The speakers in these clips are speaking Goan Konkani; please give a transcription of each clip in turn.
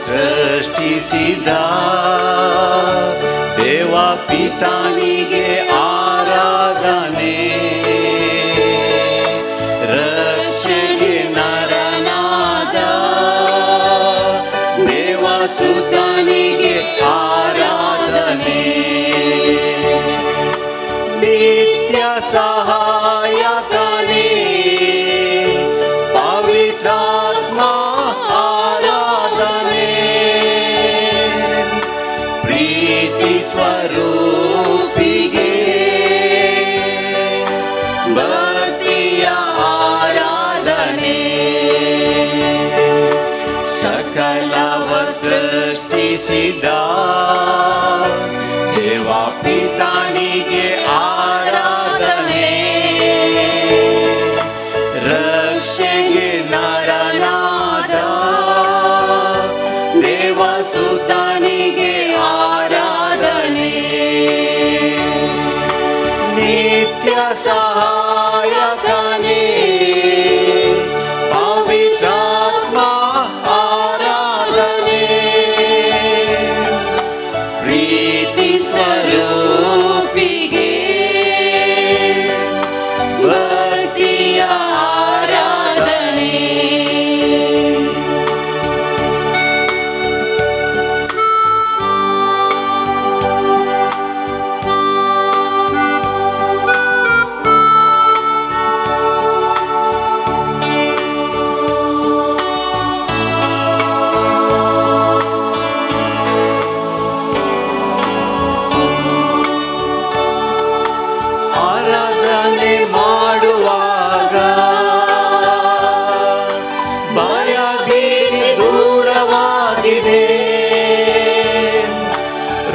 ಸೃಷ್ಟಿಸಿದ ದೇವ ಪಿತಾನಿಗೆ ಆರಾಧನೆ, ರಕ್ಷಣೆಗೆ ನರನಾದ ದೇವ ಸುತನಿಗೆ ಆರಾಧನೆ, ನಿತ್ಯ ಸಹಾಯಕನೇ ಪವಿತ್ರಾತ್ಮ ಆರಾಧನೆ, ಪ್ರೀತಿ ಸ್ವರೂಪಿಗೆ ಭಕ್ತಿಯ ಆರಾಧನೆ, ಸಕಲವ ಸೃಷ್ಟಿಸಿದ ದೇವ ಪಿತಾನಿಗೆ ಆರಾಧನೆ, ರಕ್ಷೆಗೆ ನರನಾದ ದೇವ ಸುತನಿಗೆ ಆರಾಧನೆ, ನಿತ್ಯ ಸಹಾಯಕನೇ ಪವಿತ್ರಾತ್ಮ ಆರಾಧನೆ, ಪ್ರೀತಿ ಸ್ವರೂಪಿಗೆ ಭಕ್ತಿಯ ಆರಾಧನೆ. ಆರಾಧನೆ ಮಾಡುವಾಗ ಭಯ ಭೀತಿ ದೂರವಾಗಿದೆ,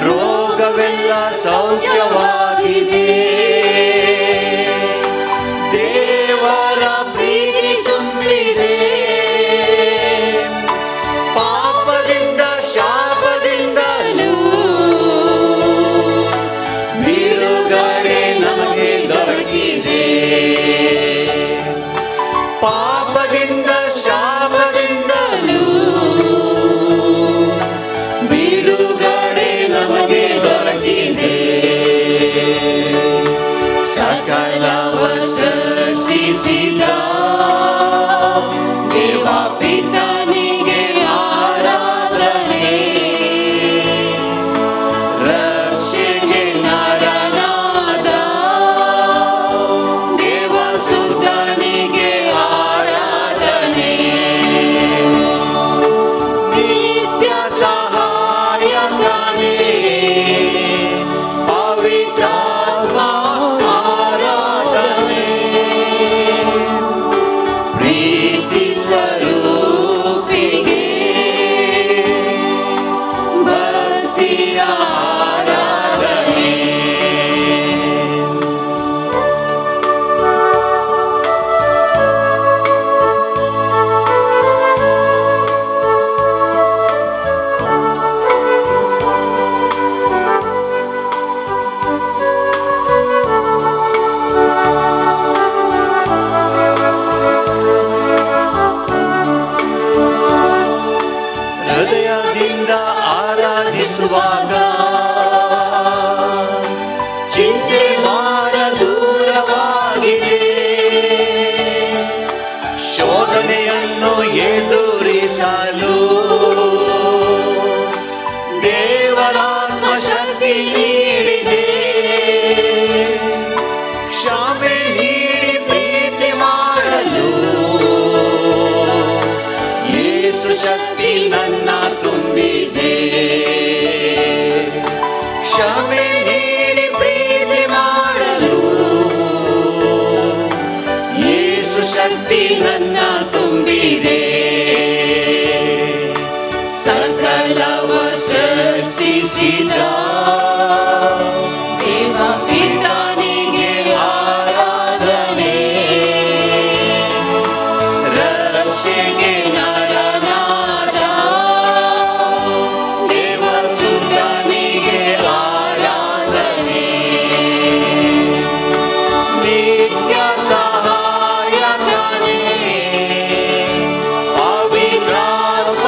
ರೋಗವೆಲ್ಲ ಸೌಖ್ಯವಾಗಿದೆ, ದೇವರ ಪ್ರೀತಿ ತುಂಬಿದೆ, ಪಾಪದಿಂದ ಶಾಪದಿಂದಲೂ ಬಿಡುಗಡೆ ನಮಗೆ ದೊರಕಿದೆ, ಪಾಪದಿಂದ ಶಾಪದಿಂದಲೂ ಬಿಡುಗಡೆ ನಮಗೆ ದೊರಕಿದೆ, ಸಕಲವ ಸೃಷ್ಟಿಸಿದ ದೇವ ಪಿತನಿಗೆ ಆರಾಧನೆ, ರಕ್ಷಣೆ ನರನಾದ ದೇವ ಸುತನಿಗೆ ಆರಾಧನೆ, ನಿತ್ಯ ಸಹಾಯಕನೇ ಪವಿತ್ರಾತ್ಮ ಆರಾಧನೆ, ಪ್ರೀತಿ ಸ್ವರೂಪಿಗೆ ಭಕ್ತಿಯ ಆರಾಧನೆ. ಹೃದಯದಿಂದ ಆರಾಧಿಸುವಾಗ ಚಿಂತೆ ಮಾರ ದೂರವಾಗಿದೆ, ಶೋಧನೆಯನ್ನು ಎದುರಿಸಲು ದೇವರಾತ್ಮ ಶಕ್ತಿ ನೀಡಿದೆ, ಕ್ಷಮೆ ನೀಡಿ ಪ್ರೀತಿ ಮಾಡಲು ಯೇಸು ಶಕ್ತಿ ನನ್ನ ತುಂಬಿದೆ, ಕ್ಷಮೆ ನೀಡಿ ಪ್ರೀತಿ ಮಾಡಲು ಯೇಸು ಶಕ್ತಿ ನನ್ನ ತುಂಬಿದೆ, ಸಕಲವ ಸೃಷ್ಟಿಸಿದ ದೇವ ಪಿತನಿಗೆ ಆರಾಧನೆ, ರಕ್ಷೆಗೆ ನರನಾದ ದೇವ ಸುತನಿಗೆ ಆರಾಧನೆ, ನಿತ್ಯ ಸಹಾಯಕನೇ ಪವಿತ್ರಾತ್ಮ.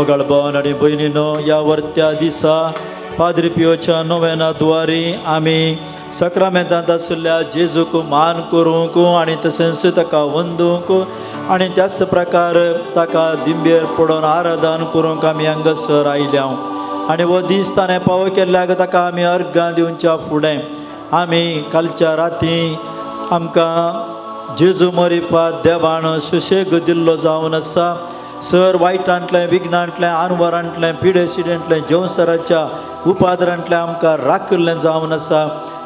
मोगाळ भावन आनी भयणीनो, ह्या वर्त्या दिसा पाद्री पियोच्या नोवेना द्वारी आमी सक्रामेंतांत आशिल्ल्या जेजूक मान करूंक आनी तशेंच ताका वंदूंक आनी त्याच प्रकार ताका दिंबेर पडोवन आराधन करूंक आमी हांगासर आयल्या. आनी हो दीस ताणें पावो केल्ल्याक ताका आमी अर्गां दिवच्या फुडें आमी कालच्या राती आमकां जेजू मरिफात देवान सुशेग दिल्लो जावन आसा. सर वायटांतलें, विघ्नांतलें, आनवरांतलें, पिडेसिडेंतलें, जेवसराच्या उपाद्रांतलें आमकां राखिल्लें जावन आसा.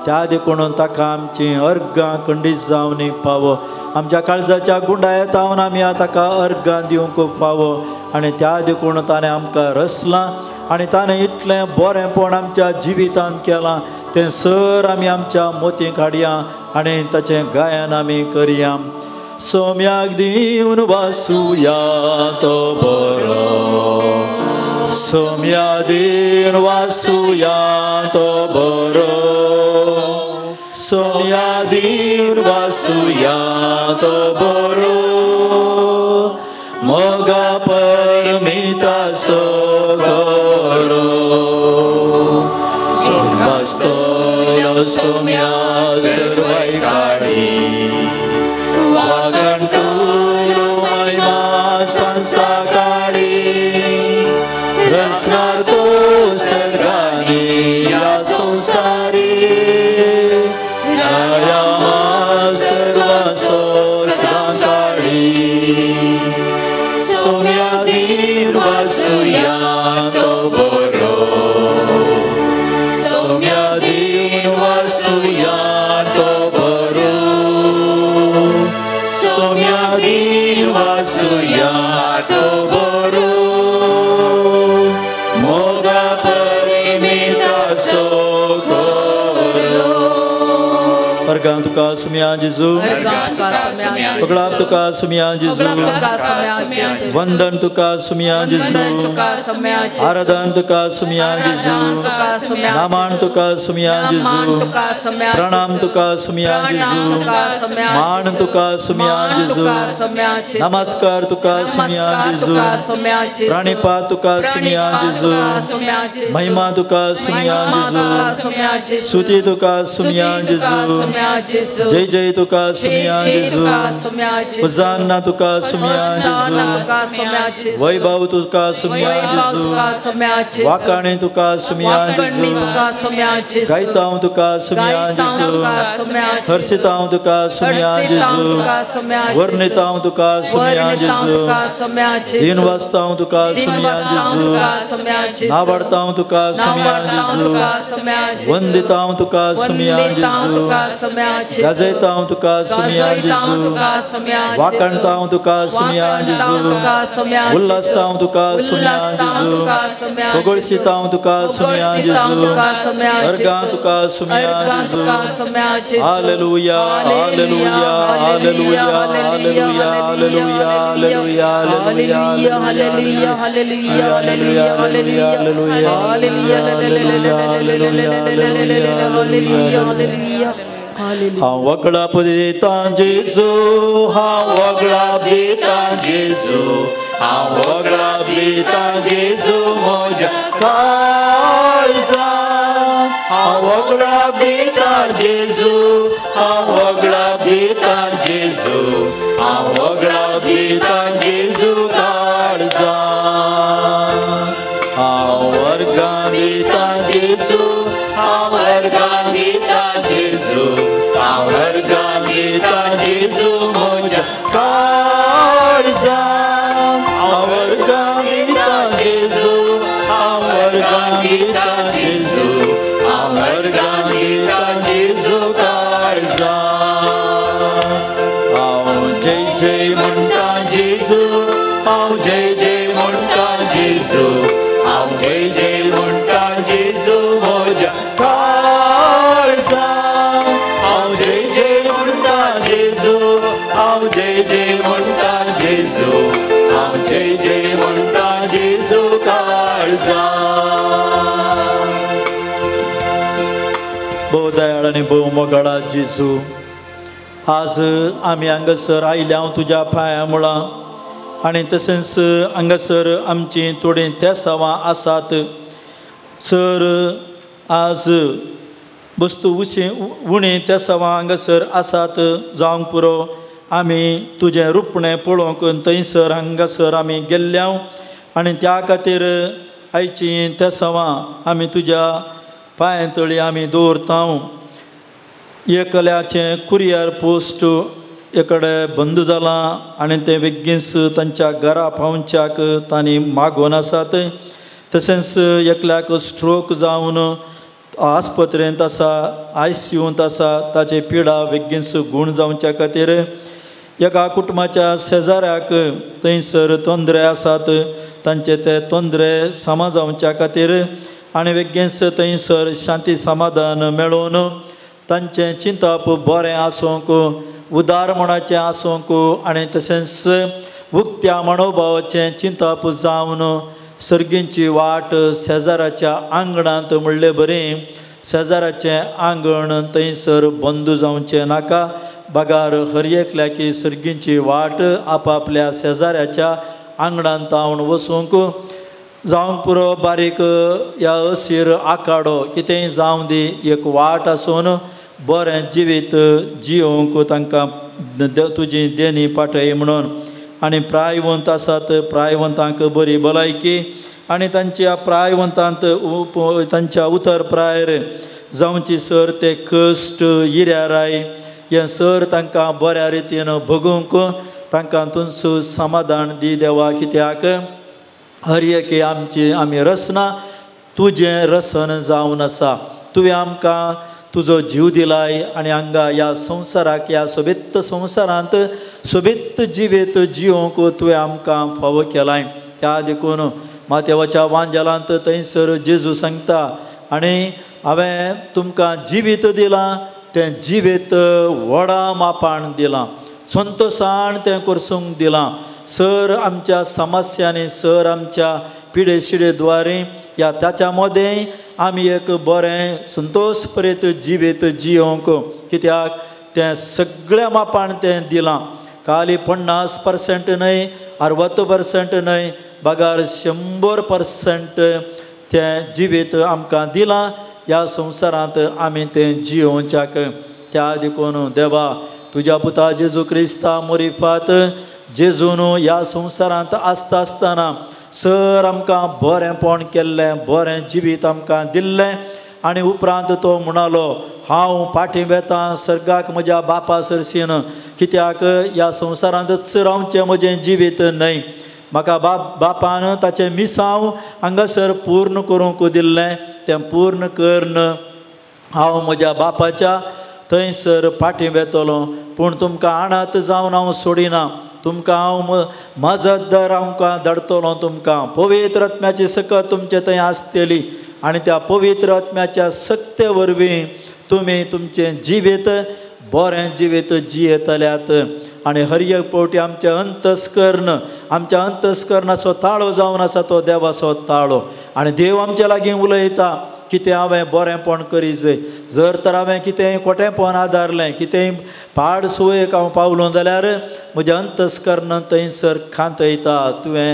त्या देखून ताका आमची अर्गां खंडीत जावन फावो. आमच्या काळजाच्या गुंडायत हांव आमी ताका अर्गां दिवंक फावो. आनी त्या देखून ताणें आमकां रचलां आनी ताणें इतलें बरेंपण आमच्या जिवितांत केलां तें सर आमी आमच्या मोतींक हाडया आनी ताचें गायन आमी करया. सोम्याक दिवन वासुया तो बरो, सोम्या दिवन वासुया तो बरो, सोम्या दिवन वासुया तो बरो, मोगा परमितासो करो. सोमस्तो सोम्या सर्वय काडी वागणतुलो महिमा संसाकाडी, रचणार तो सर्गानी या संसारी, न्यायामा सर्वांचो सदांकाळी. सोम्या दीर वासुया तो बरो, सोम्या दीर वासुया तो बरो, सोम्या दीर वासुया तो बरो, मोगा परिमितासो करो. अर्गां तुका सुम्या जेजू, पगडाप तुका सुम्या जेजू, वंदन तुका सुम्या जेजू, आराधन तुका सुम्या जेजू, नामान तुका सुम्या जेजू, प्रणाम तुका सुम्या जेजू, मान तुका सुम्या जेजू, नमस्कार तुका सुम्या जेजू, प्रणिपात तुका सुम्या जेजू, महिमा तुका सुम्या जेजू, स्तुती तुका सुम्या जेजू, जय जय तुका सुम्या जेजू, होसान्ना तुका सुम्या जेजू, वैभव तुका सुम्या जेजू, वाकाणे तुका सुम्या जेजू, गायतांव तुका सुम्या जेजू, हर्षितांव तुका सुम्या जेजू, वर्णितांव तुका सुम्या जेजू, दिनवासतांव तुका सुम्या जेजू, नावाडतांव तुका सुम्या जेजू, वंदितांव तुका सुम्या जेजू, गाजयतांव तुका सुम्या जेजू, वाकाणतांव तुका सुम्या जेजू, उल्हासतांव तुका सुम्या जेजू, होगळशितांव तुका सुम्या जेजू, अर्गां तुका सुम्या जेजू. Hallelujah, hallelujah, hallelujah, hallelujah, hallelujah, hallelujah, hallelujah, hallelujah, hallelujah, hallelujah, hallelujah, hallelujah. हांव वगळाप दितां जेजू, हांव वगळाप दितां जेजू, हांव वगळाप दितां जेजू म्हज्या काळजान. हांव वगळाप दितां जेजू, हांव वगळाप दितां जेजू, हांव वगळाप दितां जेजू काळजान. हांव वर्गां दितां जेजू, हांव वर्गां दितां जेजू, हांव वर्गां दितां जेजू म्हज्या काळजान. हांव वर्गां दितां जेजू, हांव वर्गां दितां जेजू, हांव वर्गां दितां जेजू काळजान. हांव जय जय म्हणटां जेजू, हांव जय जय म्हणटां जेजू, हांव जय जय म्हणटां जेजू म्हज्या काळजान. हांव जय जय म्हणटां जेजू, हांव जय जय म्हणटां जेजू, हांव जय जय म्हणटां जेजू काळजान. भोव दयाळ आनी भोव मोगाळा जेजू, आज आमी हांगासर आयल्या तुज्या पांया मुळां. आनी तशेंच हांगासर आमचीं थोडीं तेसांवां आसात. सर आज वस्तू उशी उणी तेसांवां हांगासर आसात जावंक पुरो. आमी तुजें रुपणें पळोवंक थंयसर हांगासर आमी गेल्ल्या आनी त्या खातीर आयचीं तेसांवां आमी तुज्या पांयां तळी आमी दवरता. एकल्याचें कुरियर पोस्ट एकडे बंद जालां आनी तें बेगीनच तांच्या घरा पावच्याक तांणी मागोवन आसात. तशेंच एकल्याक स्ट्रोक जावन आस्पत्रेंत आसा, आयसीयूंत आसा, ताचे पिडा बेगीनच गूण जावच्या खातीर. एका कुटुंबाच्या शेजाऱ्याक थंयसर तोंदरे आसात, तांचे ते तोंदरे समा जावच्या खातीर आनी बेगीनच थंयसर शांती समाधान मेळोवन तांचें चिंतप बरें आसूंक, उदार मनाचें आसूंक आनी तशेंच उक्त्या मनोभावाचें चिंतप जावन सर्गींची वाट शेजाराच्या आंगणांत म्हणले बरी शेजाराचें आंगण थंयसर बंद जावचें नाका, बगार हर एकल्याकी सर्गींची वाट आपापल्या शेजाऱ्याच्या आंगणांत तावन वचूंक जावंक पुरो. बारीक ह्या अशीर आखाडो कितेंय जावं दी, एक वाट आसून बरें जिवीत जियोवंक तांकां तुजी देणी पाटय म्हणून. आनी प्रायवंत आसात, प्रायवंतांक बरी भलायकी आनी तांच्या प्रायवंतांत तांच्या उतर प्रायर जावची सर ते कश्ट इऱ्याराय हें सर तांकां बऱ्या रितीन भोगूंक तांकां तुमचो समाधान दी देवा. कित्याक हर एक आमची आमी रसना तुजें रसन जावन आसा. तुवें आमकां तुजो जीव दिलाय आनी हांगा ह्या संवसाराक ह्या सोबीत संवसारांत सोबीत जिवीत जियोवंक तुवें आमकां फावो केलाय. त्या देखून मातेवाच्या वांजेलांत थंयसर जेजू सांगता आनी हांवें तुमकां जिवीत दिलां, तें जिवीत व्हडा मापान दिलां, संतोशान तें करसूंक दिलां. सर आमच्या समस्यांनी, सर आमच्या पिडे शिडे द्वारे ह्या ताच्या मदें आमी एक बरें संतोश प्रेत जिवीत जियोवंक, कित्याक तें सगळ्या मापान तें दिलां. खाली 50% न्हय, 60% न्हय, बगार 100% तें जिवीत आमकां दिलां. ह्या संवसारांत आमी तें जियोवच्याक. त्या देखून देवा तुज्या पुता जेजू क्रिस्ता मोरिफात जेजून ह्या संवसारांत आसता आसतना सर आमकां बरेंपण केल्लें, बरें जिवीत आमकां दिल्लें आनी उपरांत तो म्हणालो हांव फाटीं वेतां सर्गाक म्हज्या बापा सरशीन, कित्याक ह्या संवसारांतच रावचें म्हजें जिवीत न्हय, म्हाका बापान ताचें मिसांव हांगासर पूर्ण करूंक दिल्लें, तें पूर्ण करून हांव म्हज्या बापाच्या थंयसर फाटीं वेतलो. पूण तुमकां आणात जावन हांव सोडिना, तुमकां हांव मजतदार आमकां धाडटलो. तुमकां पवित्र आत्म्याची सकत तुमचे थंय आसतली आनी त्या पवित्र आत्म्याच्या सक्ते वरवीं तुमी तुमचें जिवीत बरें जिवीत जियेतल्यात. आनी हर एक फावटी आमचें अंतस्कर्ण, आमच्या अंतस्कर्णाचो ताळो जावन आसा तो देवाचो ताळो आनी देव आमच्या लागीं उलयता कितें हांवें बरेंपण करी जाय. जर तर हांवें कितेंय खोटेंपण आदारलें, कितेंय पाड सुयेक हांव पावलो जाल्यार म्हजें अंतस्कर्ण थंयसर खांतयता, तुवें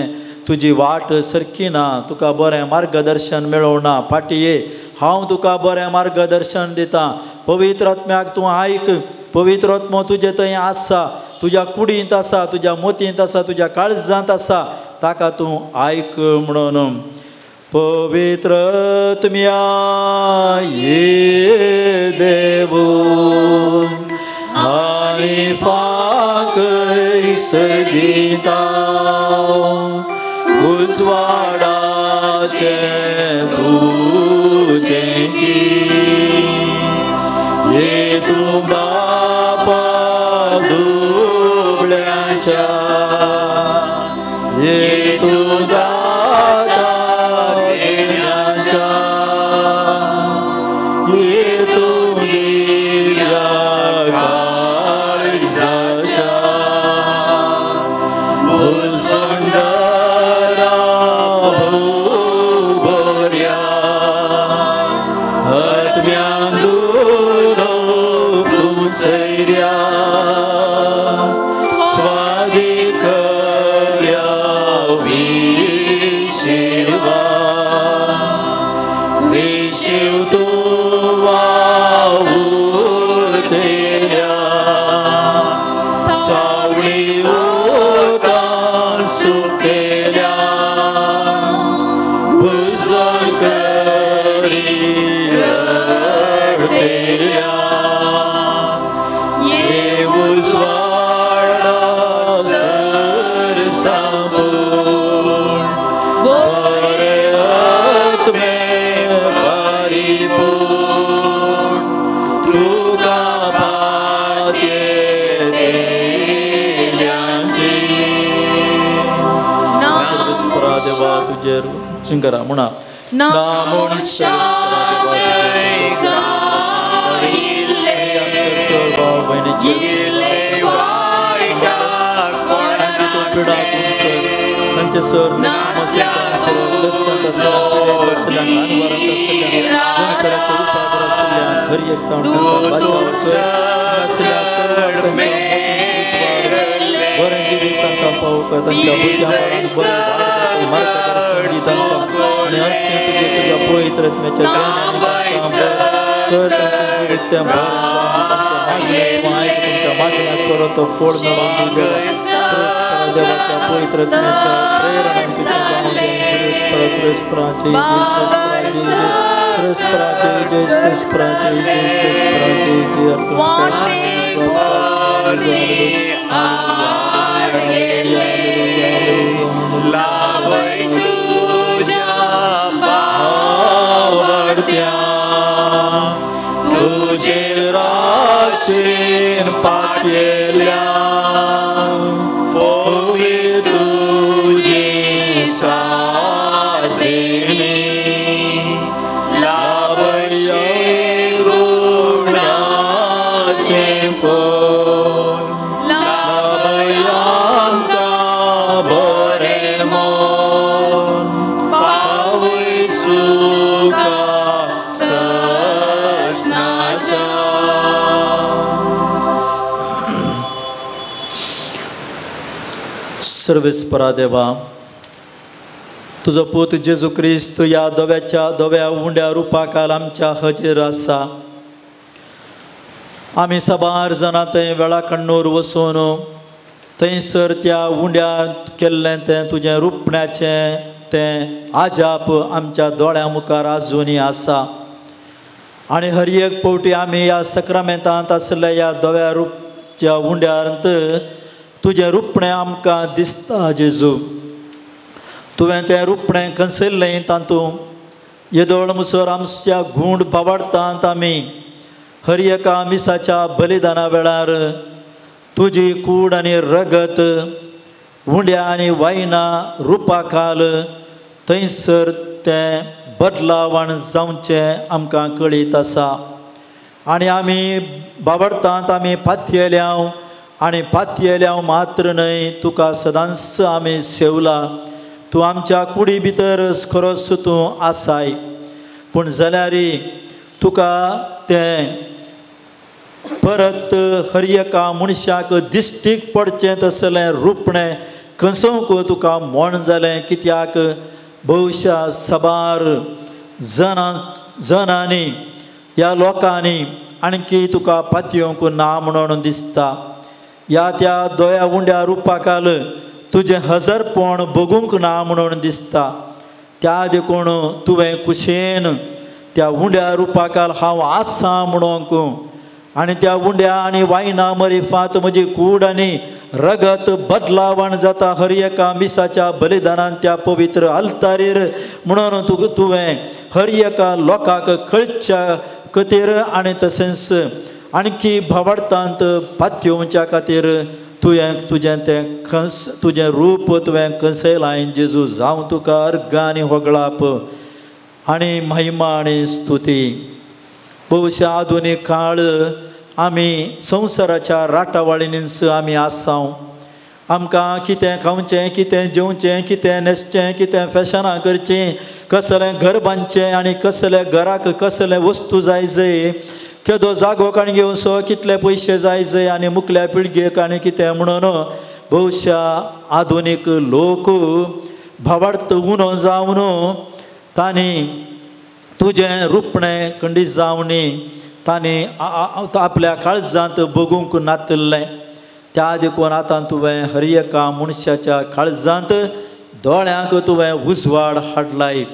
तुजी वाट सारकी ना, तुका बरें मार्गदर्शन मेळोना, फाटीं ये, हांव तुका बरें मार्गदर्शन दितां. पवित्र आत्म्याक तूं आयक, पवित्र आत्मो तुजे थंय आसा, तुज्या कुडींत आसा, तुज्या मोतींत आसा, तुज्या काळजांत आसा, ताका तूं आयक म्हणून. पवित्र आत्म्या ये देवू आनी फाकय सगिता उजवाडाचें तुजें की ये तूं बापा दुबळ्यांच्या, ये तूं दाता घेण्याच्या, ये तूं दिव्या काळजाच्या, भुसंडरा भोगोऱ्या आत्म्यान दुलो तूं सैऱ्या स्वादिकऱ्या देवा तुजेर जिंकरा म्हणा तांचे सर बरें जिवीत तांकां पावोवका तांच्या भुरग्यां बरें मार्गदर्शन दी तांकां आनी अशें तुजें तुज्या पवित्र आत्म्याच्या ज्ञानान सर तांचें जिवीत तें बरें जावन तांच्या मागण्यांक तूं आयक तुमच्या मागण्याक करो तो फोड मेळोवन दी देवा सुरेशपरा देवा त्या पवित्र आत्म्याच्या प्रेरणान तुजें जावन दी सुरेशपरा सुरेशपरा जय जय सुरेशपरा जय जय सुरेशपरा जय जय सुरेशपरा जय जय सुरेशपरा जय जय तुझे राशीन पातयेल्या पोवी तुझी सादेणी लाभशे गुणाचें पोन लाभय आमकां बरें मन पावय सुखा ससनाच्या. सर्वेस्परा देवा तुजो पूत जेजू क्रिस्त ह्या दोव्याच्या दोव्या उंड्या रुपाकाल आमच्या हजेर आसा. आमी साबार जाणां थंय वेळाकण्णूर वचून थंयसर त्या उंड्यार केल्लें तें तुजें रुपण्याचें तें आजाप आमच्या दोळ्यां मुखार आजुनूय आसा. आनी हर एक फावटी आमी ह्या सक्रामेंतांत आसल्या ह्या दोव्या रुपच्या उंड्यांत तुजें रुपणें आमकां दिसता जेजू. तुवें तें रुपणें कंसयल्लें तातूंत येदोळ मुसर आमच्या गूंड बावाडटांत आमी हर एका मिसाच्या बलिदाना वेळार तुजी कूड आनी रगत उंड्या आनी वायना रुपाखाल थंयसर तें बदलावण जावचें आमकां कळीत आसा. आनी आमी बावडटांत आमी पातयेल्याव आनी पातयेल्याव मात्र न्हय तुका सदांच आमी सेवला. तूं आमच्या कुडी भितर खरोच तूं आसाय पूण जाल्यार तुका तें परत हर एका मनशाक दिश्टीक पडचें तसलें रुपणें कंसोवंक तुका मोण जालें कित्याक बहुशा साबार जणांनी ह्या लोकांनी आणखी तुका पातयेवंक ना म्हणून दिसता. ह्या त्या दोया उंड्या रुपाकाल तुजें हजरपण बगूंक ना म्हणून दिसता. त्या देखून तुवें कुशेन त्या उंड्या रुपाकाल हांव आसा म्हणूंक आनी त्या उंड्या आनी वायना मरिफात म्हजी कूड आनी रगत बदलावण जाता हर एका मिसाच्या बलिदानान त्या पवित्र आल्तारीर म्हणून तुवें हर एका लोकांक कळच्या खातीर आनी तशेंच आणखी भावार्थांत पातयेवच्या खातीर तुवें तुजें तें खंस तुजें रूप तुवें कंसयलां जेजू जावं तुका अर्गां आनी होगळाप आनी महिमा आनी स्तुती. बहुशा आधुनीक काळ आमी संवसाराच्या राटावळींनीच आमी आसाव. आमकां कितें खावचें कितें जेवचें कितें न्हेसचें कितें फॅशनां करचीं कसलें घर बांदचें आनी कसलें घराक कसलें वस्तू जाय जय केदो जागो काण घेवचो कितले पयशे जाय जय आनी मुखल्या पिळगेक आनी कितें म्हणून बहुशा आधुनीक लोक भावार्थ उणो जावन तांणी तुजें रुपणें खंडीत जावनी तांणी आपल्या काळजांत बगूंक नातिल्लें. त्या देखून आतां तुवें हर एका मनशाच्या काळजांत दोळ्यांक तुवें उजवाड हाडलाय.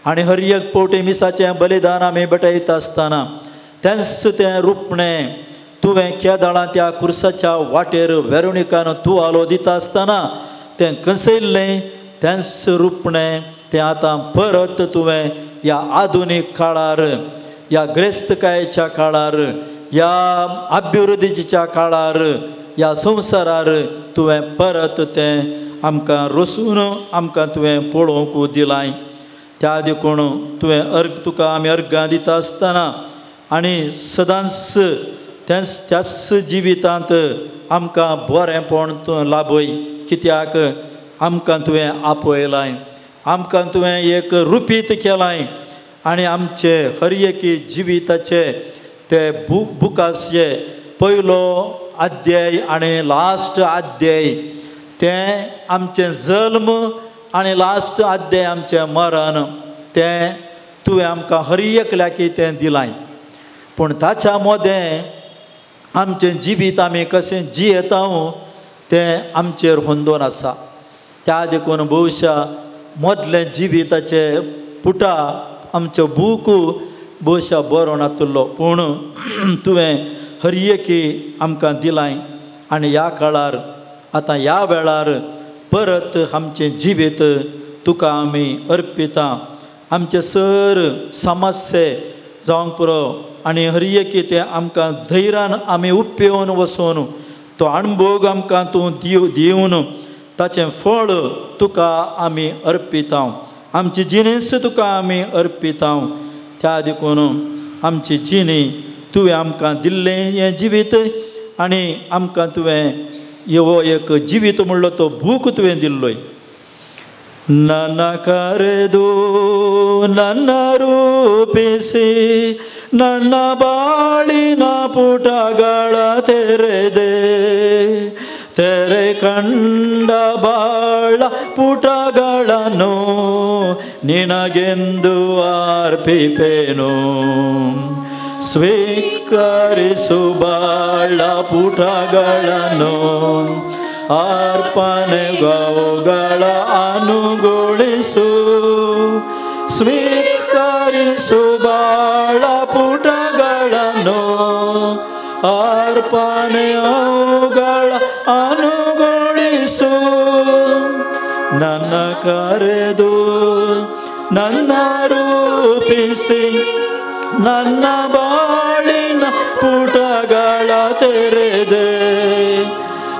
आनी हर एक फावटी मिसाचें बलिदान आमी भेटयता आसतना तेंच तें रुपणें तुवें केदळां त्या कुर्साच्या वाटेर वेरोनिकान तुवालो दिता आसतना तें कंसयल्लें तेंच रुपणें तें आतां परत तुवें ह्या आधुनीक काळार ह्या ग्रेस्तकायेच्या काळार ह्या अभिवृद्धीच्या काळार ह्या संवसारार तुवें परत तें आमकां रसून आमकां तुवें पळोवंक दिलाय. त्या देखून तुवें अर्ग तुका आमी अर्गां दिता आसतना आनी सदांच त्याच त्याच जिवितांत आमकां बरेंपण तूं लाभय, कित्याक आमकां तुवें आपयलाय, आमकां तुवें एक रुपीत केलाय आनी आमचे हर एकी जिविताचे ते बुकाचे पयलो अध्याय आनी लास्ट अध्याय तें आमचें जल्म आनी लास्ट अध्याय आमचें मरण तें तुवें आमकां हर एकल्याकी तें दिलाय. पूण ताच्या मदें आमचें जिवीत आमी कशें जियेता तें आमचेर होंदोन आसा. त्या देखून भोवशा मदलें जिविताचे पुटा आमचो बूक भोवशा बरो नातुल्लो, पूण तुवें हर एकी आमकां दिलाय आनी ह्या काळार आतां ह्या वेळार परत आमचें जिवीत तुका आमी अर्पिता. आमचे सर समस्ये जावंक पुरो आनी हर एकी तें आमकां धैर्यान आमी उपेवन वचून तो अणभोग आमकां तूं दिवन ताचें फळ तुका आमी अर्पिता, आमची जिणेस तुका आमी अर्पिता. त्या देखून आमची जिणी तुवें आमकां दिल्लें हें जिवीत आनी आमकां तुवें हो एक जिवीत म्हणलो तो बूक तुवें दिल्लोय. ನನ್ನ ಕರೆದು ನನ್ನ ರೂಪಿಸಿ ನನ್ನ ಬಾಳಿನ ಪುಟಗಳ ತೆರೆದೆ, ತೆರೆ ಕಂಡ ಬಾಳ ಪುಟಗಳನ್ನು ನಿನಗೆಂದು ಅರ್ಪಿಪೇನು. ಸ್ವೀಕರಿಸು ಬಾಳ ಪುಟಗಳನ್ನು, ಅರ್ಪಣೆಗಳ ಅನುಗೊಳಿಸು. ಸ್ವೀಕರಿಸು ಬಾಳ ಪುಟಗಳನ್ನು, ಅರ್ಪಣೆಗಳ ಅನುಗೊಳಿಸು. ನನ್ನ ಕರೆದು ನನ್ನ ರೂಪಿಸಿ ನನ್ನ ಬಾಳಿನ ಪುಟಗಳ ತೆರೆದೆ,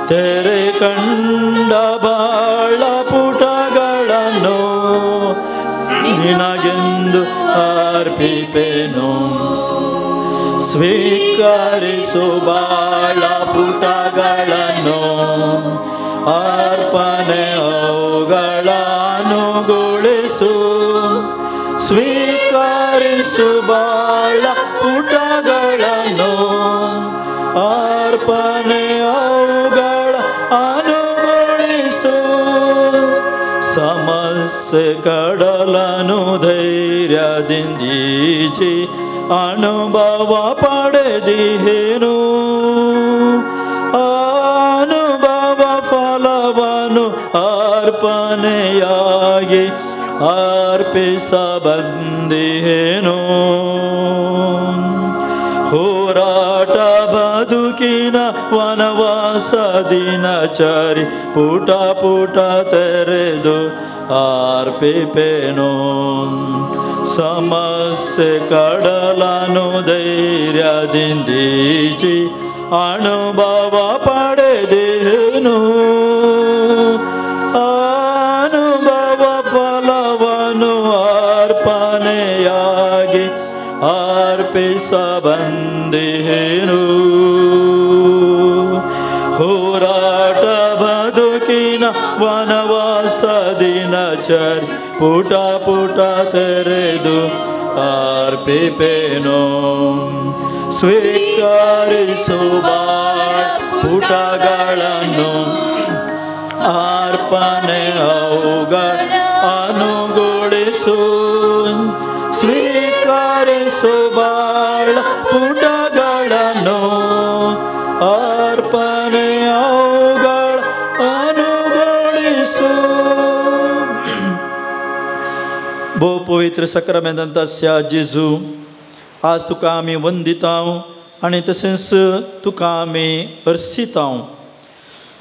ತೆರೆ ಕಂಡ ಬಾಳ ಪುಟಗಳನ್ನು ನಿನಗೆಂದು ಅರ್ಪಿಪೆನು. ಸ್ವೀಕರಿಸು ಬಾಳ ಪುಟಗಳನ್ನು, ಅರ್ಪಣೆಗಳ ಅನುಗೊಳಿಸು. ಸ್ವೀಕರಿಸು ಬಾಳ ಪುಟಗಳನ್ನು, ಅರ್ಪಣೆಗಳ ಅನುಗೊಳಿಸು. ಸಮಸ್ಯೆ ಕಡಲನು ಧೈರ್ಯದಿಂದೀಜಿ ಅನುಭವ ಪಡೆದಿಹೇನು, ಅನುಭವ ಫಲವನ್ನು ಅರ್ಪಣೆಯಾಗಿ ಅರ್ಪಿಸಬಂದಿಹೇನು. ಹೋರಾಟ ಬದುಕಿನ ವನವಾಸ ದಿನಚರಿ ಪುಟ ಪುಟ ತೆರೆದು ಅರ್ಪಿಪೇನು. ಸಮಸ್ಯೆ ಕಡಲನು ಧೈರ್ಯದಿಂದೀಜಿ ಅನುಭವ ಪಡೆದೇನು, ಅನುಭವ ಫಲವನ್ನು ಅರ್ಪಣೆಯಾಗಿ ಅರ್ಪಿಸಬಂದಿಹೇನು. ಹೋರಾಟ ಬದುಕಿನ ವನವಾಸ ದಿನಚರಿ ಪುಟ ಪುಟ ತೆರೆದು ಅರ್ಪಿಪೇನು. ಸ್ವೀಕರಿಸು ಬಾಳ ಪುಟಗಳನ್ನು, ಅರ್ಪಣೆಗಳ ಅನುಗೊಳಿಸು. ಸ್ವೀಕರಿಸು ಬಾಳ ಪುಟಗಳನ್ನು, ಅರ್ಪಣೆಗಳ ಅನುಗೊಳಿಸು. भोव पवित्र सक्रमेंतांतस्या जेजू, आज तुका आमी वंदितांव आनी तशेंच तुका आमी अर्सितांव.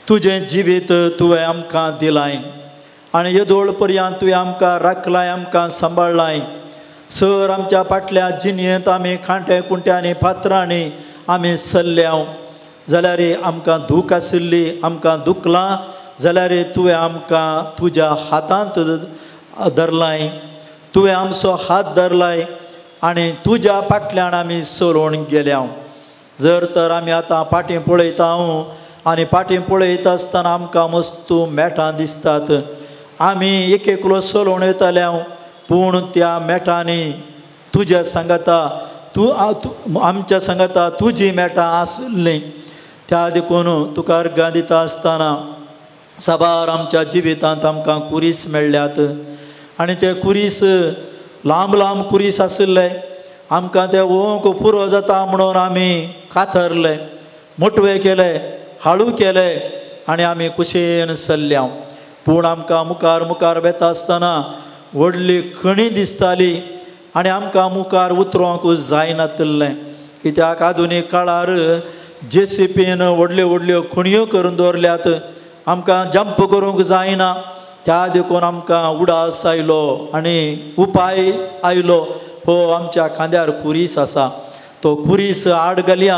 तुजें जिवीत तुवें आमकां दिलाय आनी येदोळ पर्यंत तुवें आमकां राखलाय, आमकां सांबाळ्ळाय. सर आमच्या फाटल्या जिणेंत आमी खांटे कुंट्यांनी फातरांनी आमी सल्ल्याव जाल्यार आमकां दूख आशिल्ली, आमकां दुखलां, जाल्यार तुवें आमकां तुज्या हातांत धरलाय, तुवें आमचो हात धरलाय आनी तुज्या फाटल्यान आमी चलोवन गेल्या. जर तर आमी आतां फाटीं पळयता आनी फाटीं पळयता आसतना आमकां मस्तू मेटां दिसतात. आमी एक एकलो चलोवन वयताले पूण त्या मेटांनी तुज्या सांगाता तूं आमच्या सांगाता तुजी मेटां आसलीं. त्या देखून तुका अर्गां दिता आसतना साबार आमच्या जिवितांत आमकां कुरीस मेळ्ळ्यात आनी ते कुरीस लांब लांब कुरीस आशिल्ले. आमकां ते ओंक पुरो जाता म्हणून आमी कातरले, मोटवे केले, हाळू केले आनी आमी कुशेन चल्ल्या. पूण आमकां मुखार मुखार वेता आसतना व्हडली खणी दिसताली आनी आमकां मुखार उतरोंक जायनातिल्लें. कित्याक आधुनीक काळार जेसीपीन व्हडल्यो व्हडल्यो खणयो करून दवरल्यात, आमकां जंप करूंक जायना. त्या देखून आमकां उडास आयलो आनी उपाय आयलो, हो आमच्या खांद्यार कुरीस आसा, तो कुरीस आड घालया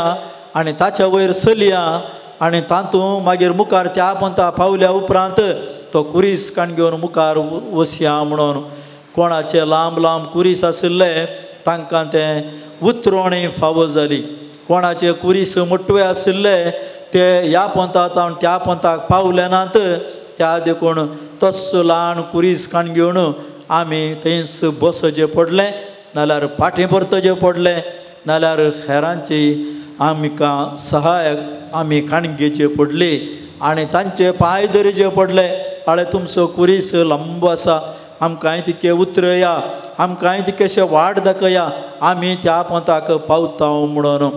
आनी ताच्या वयर चलया आनी तातूंत मागीर मुखार त्या पंथा पावल्या उपरांत तो कुरीस काण घेवन मुखार वसया म्हणून. कोणाचे लांब लांब कुरीस आशिल्ले तांकां तें उतरोणी फावो जाली, कोणाचे कुरीस मोटवे आशिल्ले ते ह्या पंथाक त्या पंथाक पावले नात. त्या देखून तस्सो ल्हान कुरीस काण घेवन आमी थंयच बसचें पडलें, नाल्यार फाटीं परतचें पडलें, नाल्यार हेरांची आमकां सहायक आमी काण घेवचे पडली आनी तांचे पांय धरचे पडले. आळे तुमचो कुरीस लांब आसा, आमकांय तितके उतरया, आमकांय तितकेशे वाट दाखया, आमी त्या पंथाक पावता म्हणून.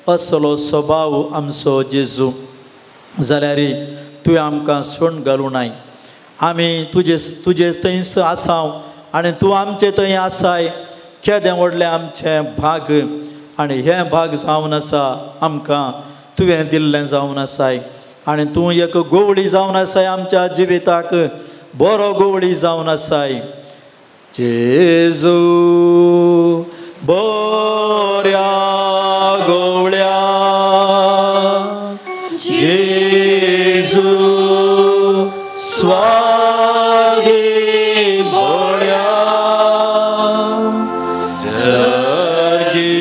असलो स्वभाव आमचो जेजू. जाल्यार तुवें आमकां सोण घालूं नाय, आमी तुजे तुजे थंयच आसा आनी तूं आमचे थंय आसाय. केदें व्हडलें आमचें भाग आनी हें भाग जावन आसा आमकां तुवें दिल्लें जावन आसाय आनी तूं एक गोवळी जावन आसाय आमच्या जिविताक, बरो गोवळी जावन आसाय. जेजू बऱ्या गोवळ्या, जेजू स्वादी बोळ्या, सर्गी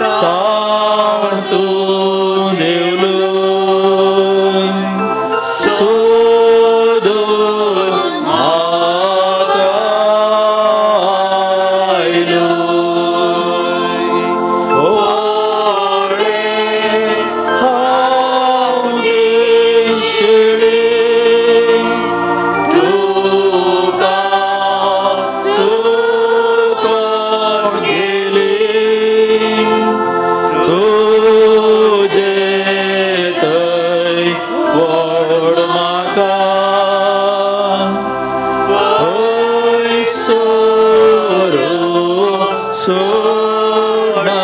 ताण तूं देवलो सोदून म्हाका आयलो. ओडे हांव देशळे तुका सुकोवन गेली, तुजे थंय व्हड म्हाका पयसोर सोडनाका.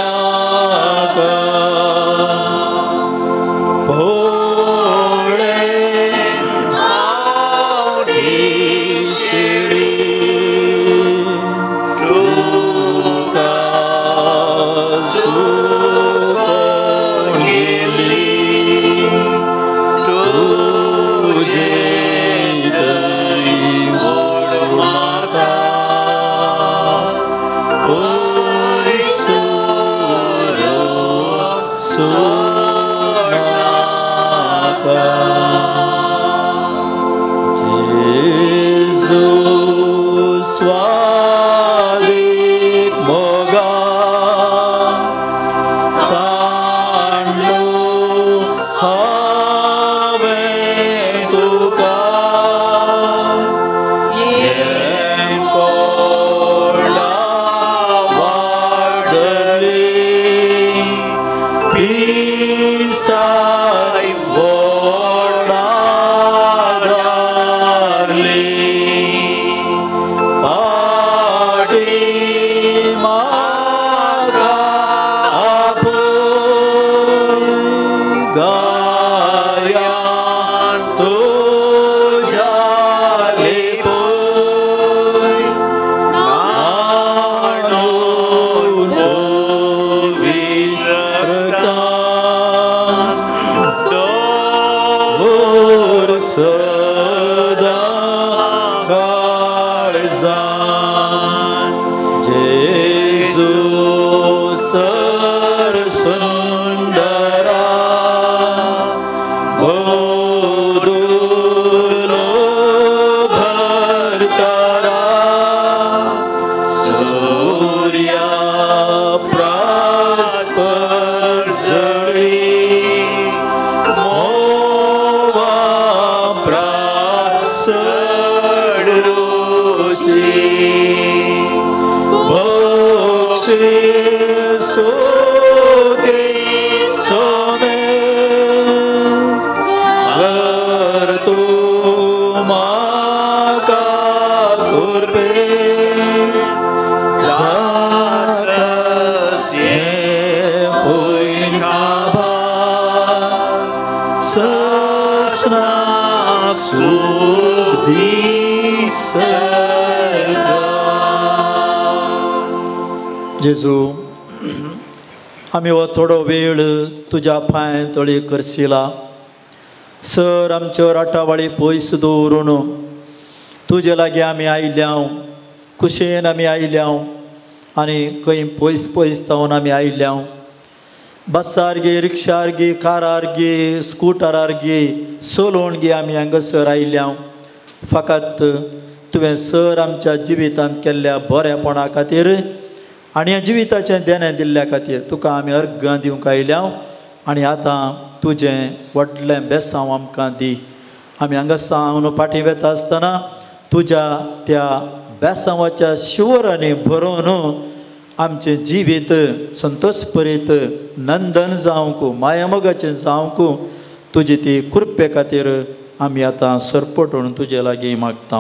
भोळे हांव देशळे तुका सुकोवन गेली, तुजे थंय व्हड म्हाका पयसोर सोडनाका. जेजू स्वादीक मोगा सांडलो हांवें तुका, हें कोडा वाडली पिसाय वोडा धरली, पाटी म्हाका आपोय गायान तुज्या लिपोय, न्हाणून पवित्रता दवर सुके सोमे कर तूं म्हाका कुर्बे जाताचें पयन काबार ससना सूख दी सर्गा. जेजू आमी हो थोडो वेळ तुज्या पांय तळी करशिला सर आमच्यो राटावाळी पयस दवरून तुजे लागीं आमी आयल्या, कुशेन आमी आयल्या आनी खंय पयस पयस जावन आमी आयल्या. बसार गे, रिक्षार गे, कारार गे, स्कुटरार गे, चलोवन गे आमी हांगासर आयल्या. फकत तुवें सर आमच्या जिवितांत केल्ल्या बरेपणा खातीर आनी ह्या जिविताचें देणें दिल्ल्या खातीर तुका आमी अर्घां दिवंक आयल्या. आनी आतां तुजें व्हडलें बेसांव आमकां दी. आमी हांगा सावन फाटीं वेता आसतना तुज्या त्या बेसांवाच्या शिवरांनी भरोवन आमचें जिवीत संतोष परीत नंदन जावंक, मायामोगाचें जावंक तुजी ती कृपे खातीर आमी आतां सरपटून तुजे लागीं मागता.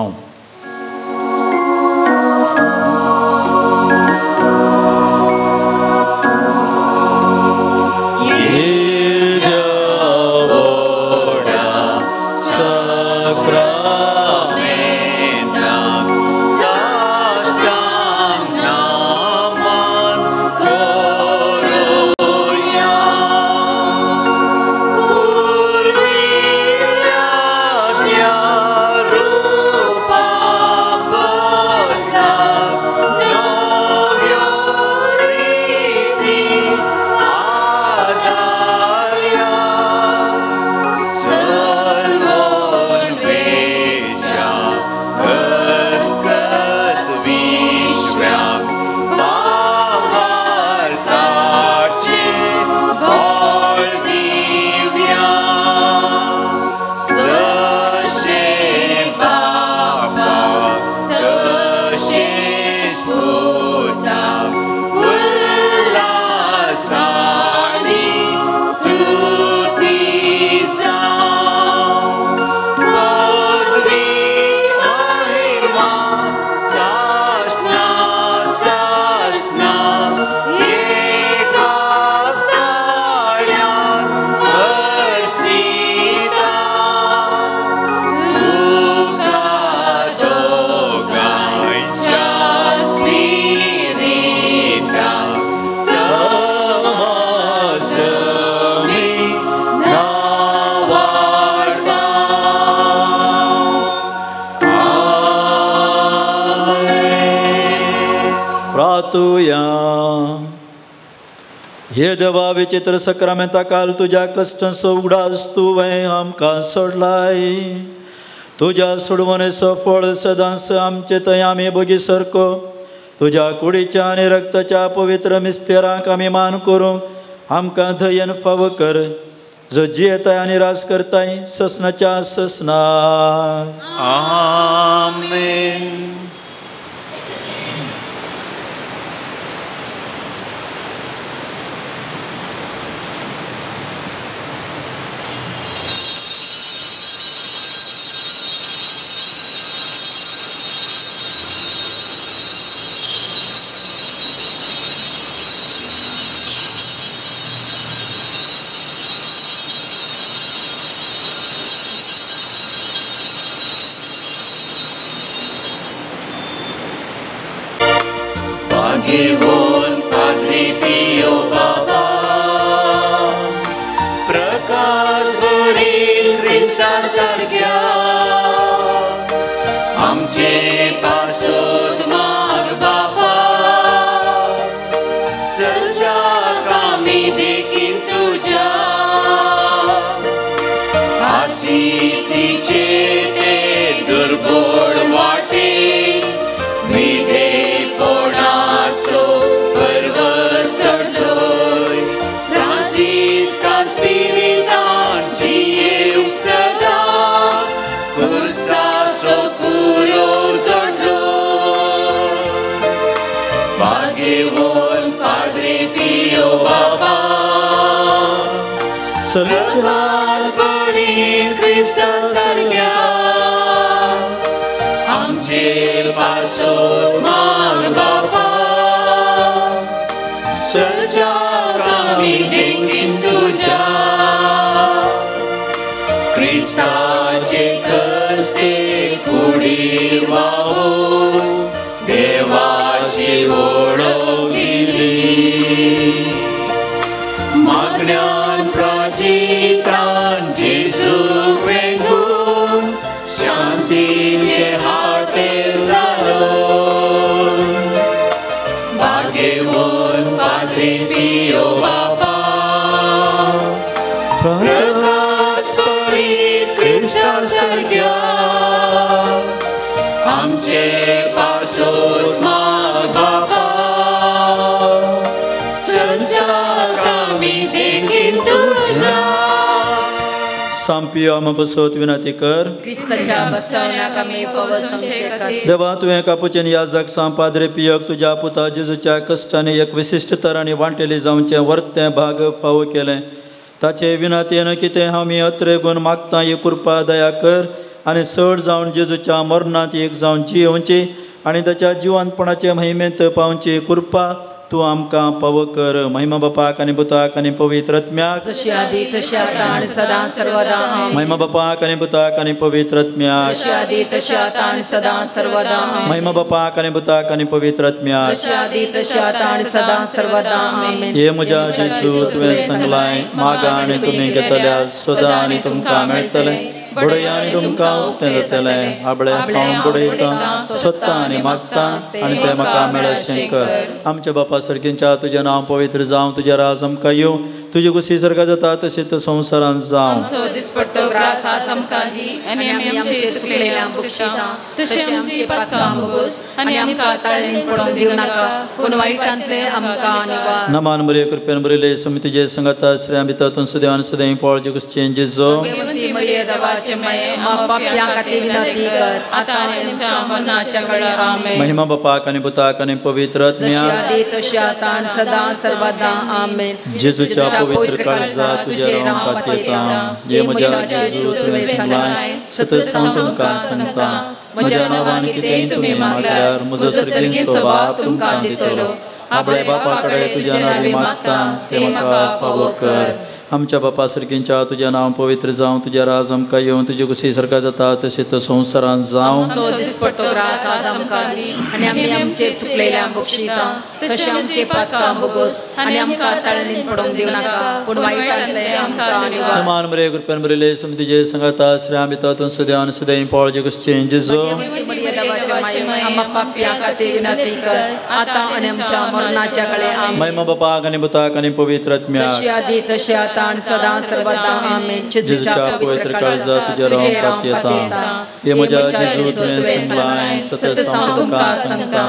हे देवा विचित्र सक्रामेंता काल तुज्या कश्टांचो उगडास तुवें आमकां सोडलाय. तुज्या सोडवणेचो फळ सदांच आमचे थंय आमी बगी सारको तुज्या कुडीच्या आनी रक्ताच्या पवित्र मिस्तेरांक आमी मान करूंक आमकां धयन फावो कर, जो जियेताय आनी राज करताय ससनाच्या ससना. आमेन. Pagewon सलच्या क्रिस्ता सारक्या आमचे पासून माग बापा सज्जाक आमी देंगीन तुज्या क्रिस्ताचे कस्ते कुडीर वावून देवाची वळख दिली मागण्यान प्राचितान जेजूक वेंगून शांतीचे हातेर जालो भाग्यवंत पाद्री पियो बापा प्रकाश परीत क्रिस्ता सारक्या आमचे पासून माग बापा सज्जाक आमी देंगीन तुज्या. सांपियो आमा बसोत विनंती कर. क्रिस्ताच्या बसवण्याक आमी फावो समचे खातीर. देवा तुवें कापुचेन याजक सांग पाद्रे पियोक तुज्या पुता जेजूच्या कश्टांनी एक विशिश्ट तरांनी वांटेली जावचें वर्तें भाग फावो केलें. ताचे विनंतीन कितें आमी अत्रे गुण मागता ही कृपा दया कर आनी चड जावन जेजूच्या मरणांत एक जावन जियेवची आनी ताच्या जिवंतपणाचे महिमेंत पावची कृपा तूं आमकां पावो कर. महिमा बापाक आनी पुताक आनी पवित्र आत्म्याक जशी आदी तशी आतां आनी सदां सर्वदा. महिमा बापाक आनी पुताक आनी पवित्र आत्म्याक जशी आदी तशी आतां आनी सदां सर्वदा. महिमा बापाक आनी पुताक आनी पवित्र आत्म्याक जशी आदी तशी आतां आनी सदां सर्वदा. आमेन. हे म्हज्या जेजू तुवें सांगलाय मागा आनी तुमी घेतल्या सदां आनी तुमकां मेळटलें बडया आनी तुमकां उक्तें जातलें. आबळे हांव बडयतां सोदता आनी मागता आनी तें म्हाका मेळशें कर. आमच्या बापा सर्गींच्या तुजें नांव पवित्र जावं, तुजें राज आमकां येवं, तुजी कुशी सारका जाता तशें संवसारांत जावं. आमचो दिसपट्टो ग्रास आज आमकां दी आनी आमी आमचे चुकलेल्यांक बक्षिता तशें आमची पातकां भोगोस आनी आमकां ताळणीन पडोवंक दिवं नाका पूण वायटांतलें आमकां निवार. नमान मरिये कृपेन भरिल्ले सुमी तुजे संगाता श्रेया भितर तूं सदैव आनी सदैव पळ जेजू जेजो. भगवंती मरिये देवाचे माये आम्हा पाप्यां खातीर विनंती कर आतां आनी आमच्या मरणाच्या वेळार. आमेन. महिमा बापाक आनी पुताक आनी पवित्र जशी आदी तशी आतां आनी सदां सर्वदा. आमेन. जेजूच्या पवित्र काळजा तुज्या नांव पातयेता. हे म्हज्या जेजू तुवें सांगलाय सतत हांव तुमकां सांगता म्हज्या नांवान कितेंय तुमी मागल्यार म्हजो सर्गीचो बाप तुमकां दितलो. आपल्या बापा कडेन तुज्या नांवी मागता तें म्हाका फावो कर. आमच्या बापा सर्गींच्या तुजें नांव पवित्र जावं, तुजें राज आमकां येवं, तुजी कुशी सारका जाता तशें संवसारांत जावं. आमचो दिसपट्टो ग्रास आज आमकां दी आनी आमी आमचे चुकलेल्यांक बक्षिता तशें आमचे पातकां भोगोस आनी आमकां ताळणीन पडोवंक दिवं नाका पूण वायटांतलें आमकां निवार. नमान मरिये कृपेन भरिल्ले सुमी तुजे संगाता श्रेया भितर तूं सदैव आनी सदैव पळ जेजू जेजो. आम्हा पाप्यां खातीर विनंती कर आतां आनी आमच्या मरणाच्या वेळार. आमेन. महिमा बापाक आनी पुताक आनी पवित्र आत्म्याक जशी आदी तशी आतां आनी सदां सर्वदा. आमेन. जेजूच्या पवित्र काळजा तुज्या राव पातयेता. हे म्हज्या जेजू तुवें सांगलाय सतत हांव तुमकां सांगता